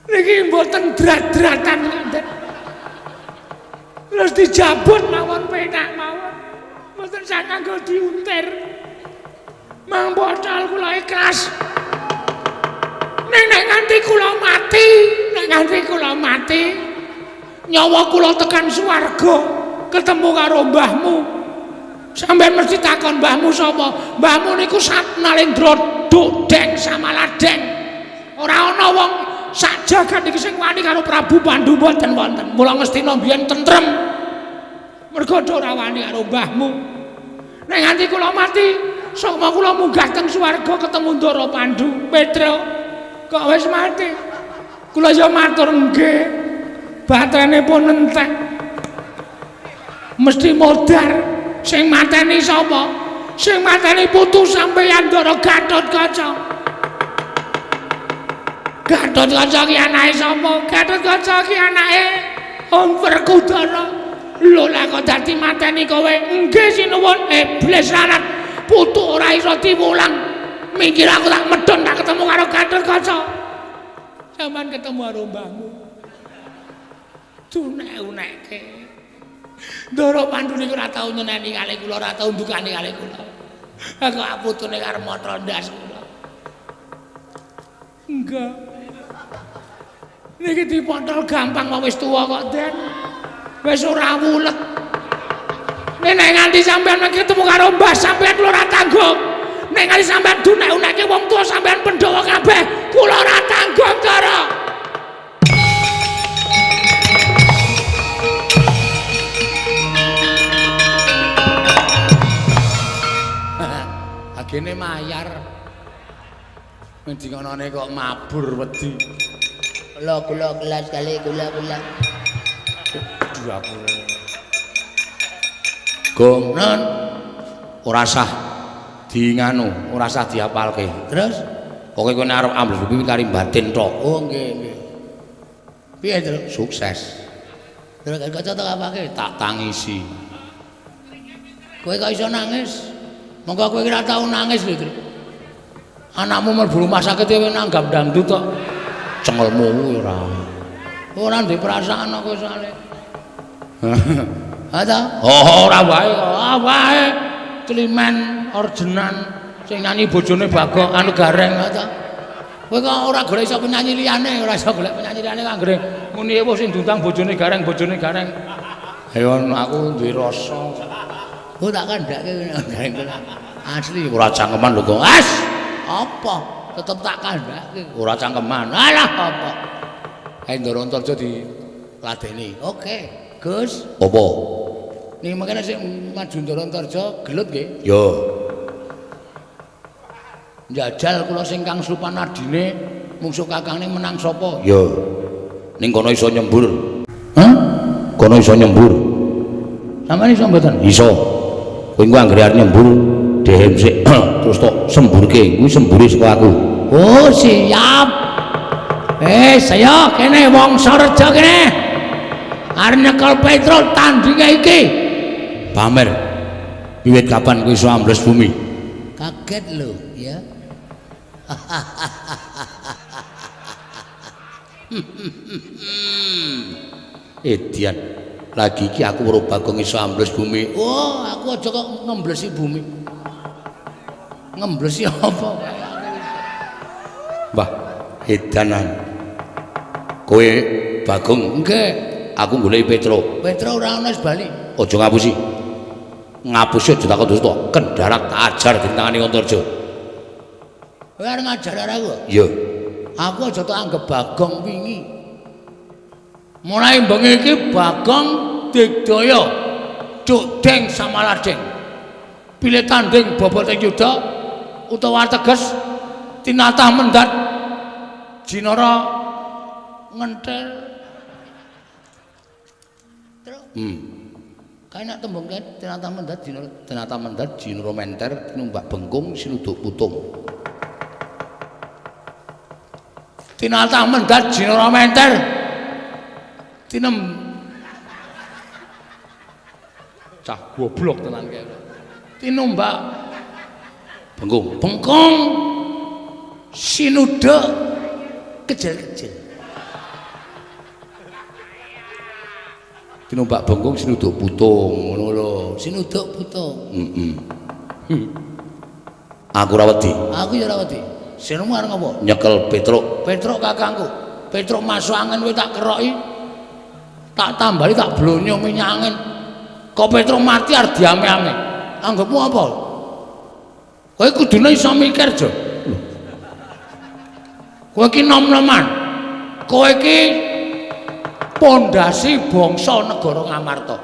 Niki mboten drat-dratan, Den. Terus dijabut mawon penak mawon. Mboten sak kanggo diuntir. Mang potol kula ikhlas. Nek nganti kula mati, nek nganti kula mati, nyawa kula tekan swarga, ketemu karo mbahmu. Sampeyan mesti takon mbahmu sapa? Mbahmu niku Satnalendra Duk Deng Samaladeng. Ora ana wong sak jagat iki sing wani karo Prabu Pandu mboten wonten. Mula Ngastina mbiyen tentrem. Mergo ora wani karo mbahmu. Nek nganti kula mati, sukma kula munggah teng swarga ketemu Ndara Pandu, Petro. Kok wis mati? Kula ya matur nggih. Baterene pun entek. Mesti modar. Sing mateni sapa? Sing mateni putu sampeyan Ndara Gatotkaca. Gatotkaca ki anake sapa? Gatotkaca ki anake Om Werkudara. Lho lah kok dadi mateni kowe? Nggih sinuwun. Iblis larat. Putu ora iso diwulang. Mikir aku tak medhon tak ketemu karo Gatotkaca. Sampeyan ketemu karo mbahmu. Dunek-unekke. Ndara Pandu niku ora tau nyeneni kalih kula, ora tau ndukani kalih kula. Aku putune karo motol ndas kula. Enggak. Niki dipotol gampang kok wis tuwa kok, Den. Wis ora wulet. Nek nganti sampeyan ketemu karo mbah sampeyan kula ora tanggung. Nek nganti sampeyan dunek-unekke wong tuwa sampeyan Pandhawa kabeh, kula ora tanggung, Ndara. Agene mayar. Ngendi ngonone kok mabur wedi. Kula kula kelas kali kula kula. Aduh aku. Gong nen ora sah di nganu, ora sah diapalke. Terus pokoke kowe arep ambles kuwi kari batin tok. Oh nggih nggih. Piye, Truk? Sukses. Terus kaca tak apake? Tak tangisi. Kowe kok iso nangis? Monggo kowe ora tau nangis lho, Truk. Anakmu mlebu rumah sakit kowe nanggap dangdut tok. Cengelmu kuwi ora. Ora ndek perasaan kok soalé. Ha ta? Oh, ora wae kok. Ah wae. Climen ordenan sing nyanyi bojone Bagong anu Gareng ha ta. Kowe kok ora golek iso penyanyi liyane, ora iso golek penyanyi liyane kok anggere muni ewuh sing diundang bojone Gareng, bojone Gareng. Ayo aku duwe rasa. Oh tak kandhake Gareng asli ora cangkeman lho kok. As, apa? Tetep tak kandhake. Ora cangkeman. Alah apa? Ayo Ndara Antarja diladeni. Oke, Gus. Apa? Niki mangkene sing maju Ndara Antarja gelut nggih? Yo. Njajal kula sing kang supan adine mungsuh kakangne menang sapa? Yo. Ning kono iso nyembur. Hah? Kono iso nyembur. Sampeyan iso mboten? Iso. Kowe engko anggere arep nyembur dehem sik terus tok semburke, kuwi sembure saka aku. Oh, siap. Saya kene wong Sareja kene. Arep nyekel Petruk tandinge iki. Pamer. Wiwit kapan kowe iso ambles bumi? Kaget lho, ya. Edian. Lagi iki aku weruh Bagong iso ambles bumi. Oh, aku aja kok ngemblesi bumi. Ngemblesi apa? Mbah, edanan. Kowe Bagong, nggih, aku goleki Petruk. Petruk ora ana wis bali. Aja ngapusi. Ngapusi aja takon dosa. Kendharak tak ajar ditangani Antarja. Kowe arep ngajar aku? Iya. Aku aja tok anggap Bagong wingi. Mulai bengi iki Bagong digdaya Cuk Deng Samaladeng. Pilih tanding bobote yuda utawa teges tinatah mendat jinara ngentel. Truk. Kae nek tembung kae tinatah mendat jinara, tinatah mendat jinara menter tinumbak bengkung sinuduk putung. Tinatah mendat jinara menter tinem cah goblok tenan kae. Tinumbak bengkung, bengkung sinuduk kecil-kecil. Tinumbak bengkung sinuduk putung ngono lho. Sinuduk putung. Heeh. Aku ora wedi. Aku ya ora wedi. Sinemu arep ngopo? Nyekel Petruk. Petruk kakangku. Petruk masuk angin kowe tak keroki. Tak tambahi tak blonyo minyak angin. Kok Petruk mati arep diame-ame. Anggapmu apa? Kowe kudune iso mikir, Jo. Lho. Kowe iki nom-noman. Kowe iki pondasi bangsa negara Ngamarta.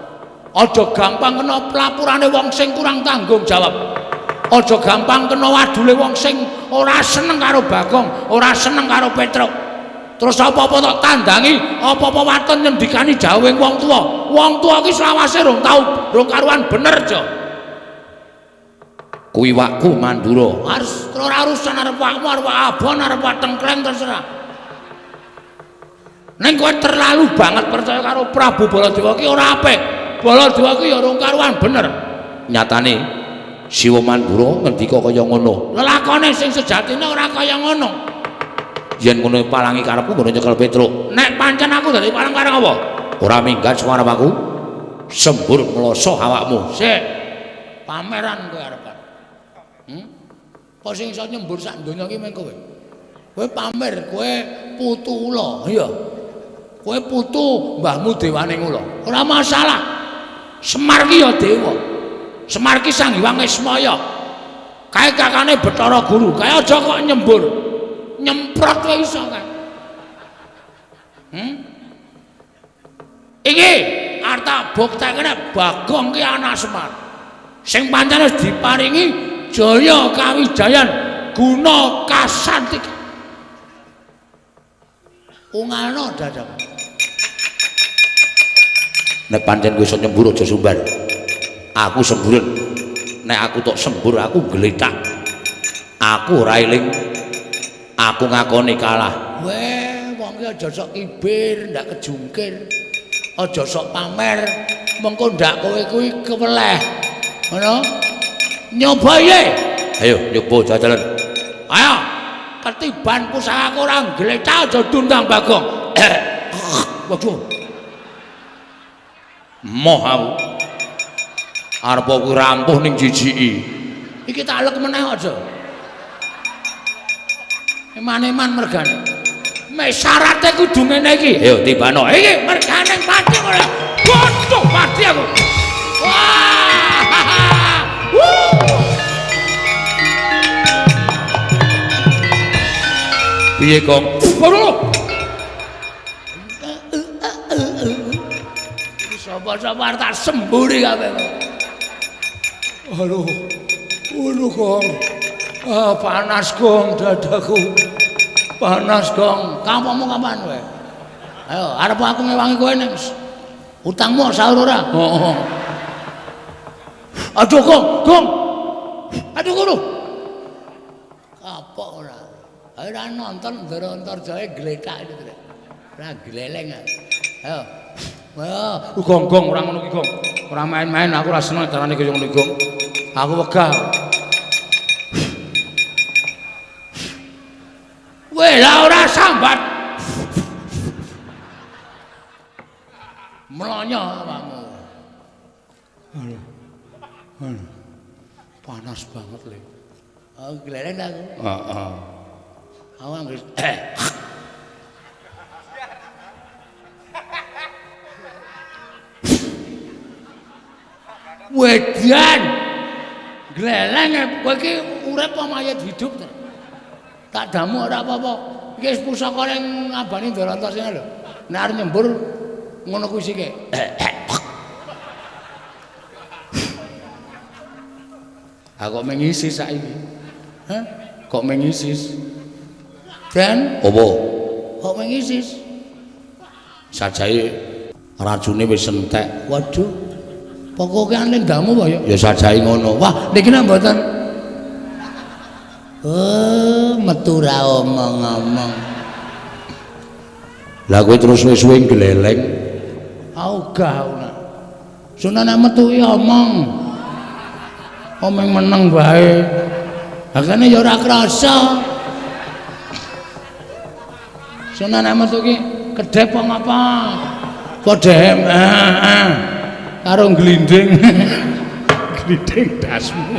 Aja gampang kena pelapurane wong sing kurang tanggung jawab. Aja gampang kena wadule wong sing ora seneng karo Bagong, ora seneng karo Petruk. Terus apa-apa tok tandangi, apa-apa waton nyendikani jawing wong tuwa. Wong tuwa ki selawase rong tau, rong karuan bener, Jo. Kuwi wakku Mandura. Harus ora urusan arep wakmu, arep abon, arep tengkleng terserah. Ning kowe terlalu banget percaya karo Prabu Baladewa ki ora apik. Baladewa ki ya rong karuan bener. Nyatane Siwa Mandura ngendika kaya ngono. Lelakone sing sejatine ora kaya ngono. Yen ngono palangi karepku ngono nyekel Petruk. Nek pancen aku dadi palang karep apa? Ora minggat suara aku. Sembur mloso awakmu. Sik. Pameran kowe arep. Apa sing iso nyembur sak donya iki mung kowe? Kowe pamer, kowe putu ula, iya. Kowe putu mbahmu dewane ula. Ora masalah. Semar ki ya dewa. Semar ki Sang Hyang Ismaya. Kae kakane Bathara Guru. Kae aja kok nyembur. Nyemprot kowe iso kae. Iki arep tak buktekne Bagong ki anak Semar. Sing pancen wis diparingi Jaya Kawijayan guna kasantik. Ungalno dadamu. Nek pancen kowe iso nyembur aja sumbar. Aku semburen. Nek aku tok sembur aku gletak. Aku ora eling. Aku ngakoni kalah. Weh, wong ki aja sok kibir, ndak kejungkir. Aja sok pamer, mengko ndak kowe kuwi keweleh. Ngono? Nyoba ye. Ayo nyoba jajalan. Ayo. Ketiban pusakaku ora gletak aja dundang Bagong. Waduh. Moh aku. Arep kuwi rampuh ning jijiki. Iki tak lek meneh aja. Eman-eman mergane. Mek syarate kudu ngene iki. Ayo tibano. Iki mergane pati ora. Waduh pati aku. Wah. Piye, Gong? Waduh. Iki sapa-sapa arep tak semburi kabeh. Aduh. Aduh, Gong. Ah, panas, Gong, dadaku. Panas, Gong. Kampungmu kapan kowe? Ayo, arep aku ngewangi kowe ning utangmu sahur ora? Heeh. Aduh, Gong, Gong. Aduh, ngono. Kapok ora. Ayo ora nonton Ndara Antarjaya gletak itu. Ora gleleng. Ayo. Wah, Gong, Gong, ora ngono ki, Gong. Ora main-main, aku ora seneng carane kaya ngono, Gong. Aku wegah. Weh, lah ora sambat. Mlonyo awakmu. Aduh. Aduh. Panas banget, Le. Oh, gleleng aku. Heeh. Aku anggere Wedan. Gleleng kowe iki urip apa mayit hidup to? Tak damu ora apa-apa. Iki wis pusaka ning abane Ndarantasena lho. Nek arep nyembur ngono kuwi sike. Ah kok mengisis saiki. Hah? Kok mengisis? Den, Apa? kok mengisis? Sajae racune wis entek. Waduh. Pokoke ane ndamu apa ya? Ya sajae ngono. Wah, niki nek mboten. Oh, metu ra omong-omong. Lah kowe terus suwe-suwe gleleng. Ogah aku nak. Sunan nek metu ki omong. Omong meneng wae. Lah kene ya ora krasa. Sunan nek metu ki kedhep apa ngapa? Padha heeh. Karo glinding. Glinding dasmu.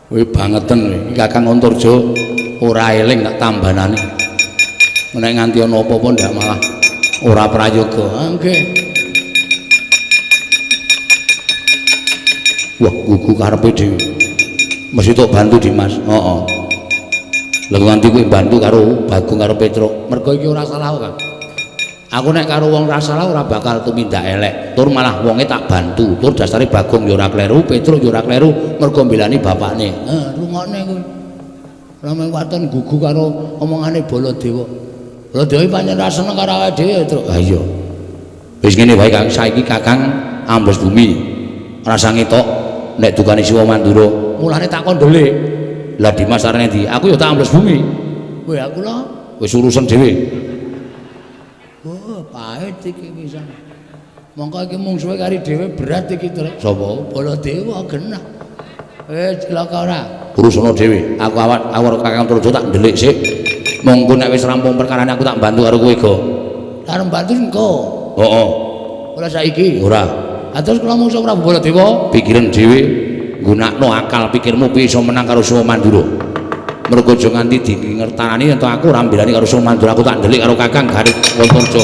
Kowe bangeten kowe. Iki Kakang Antarja ora eling tak tambanane. Nek nganti ana apa-apa ndak malah ora prayoga. Ah, nggih. Wah, gugu karepe dhewe. Mesti tok bantu Dimas. Heeh. Lah nganti kowe bantu karo Bagong karo Petruk. Mergo iki ora salah kok, Kang. Aku nek karo wong ora salah ora bakal tumindak elek. Tur malah wonge tak bantu. Tur dasare Bagong ya ora kleru, Petruk ya ora kleru, mergo mbelani bapakne. Heh, rungokne kuwi. Rame waton gugu karo omongane Baladewa. Baladewa pancen ra seneng karo awake dhewe, Truk. Ha iya. Wis ngene wae Kang, saiki Kakang ambles bumi. Rasa ngetok nek dukane Siwa Mandura. Mulane tak kondele. Lah Dimas arep ndi? Aku ya tak ambles bumi. Kowe aku lho. Wis urusan dhewe. Oh, pahit iki pisan. Mongko iki mungsuhe kari dhewe berat iki, Truk. Sapa? Baladewa genah. Cilaka ora. Urusana dhewe. Aku awak karo Kakang Antarja tak ndelik sik. Monggo nek wis rampung perkarane aku tak bantu karo kowe, Go. Arep bantu engko. Heeh. Ora saiki. Ora. Ha terus kula mungsuh Prabu Baladewa. Pikiran dhewe, nggunakno akal pikirmu piye iso menang karo Siwa Mandura. Mergo aja nganti dingertarani yen aku ora mbelani karo Siwa Mandura, aku tak ndelik karo Kakang Garip Antarja.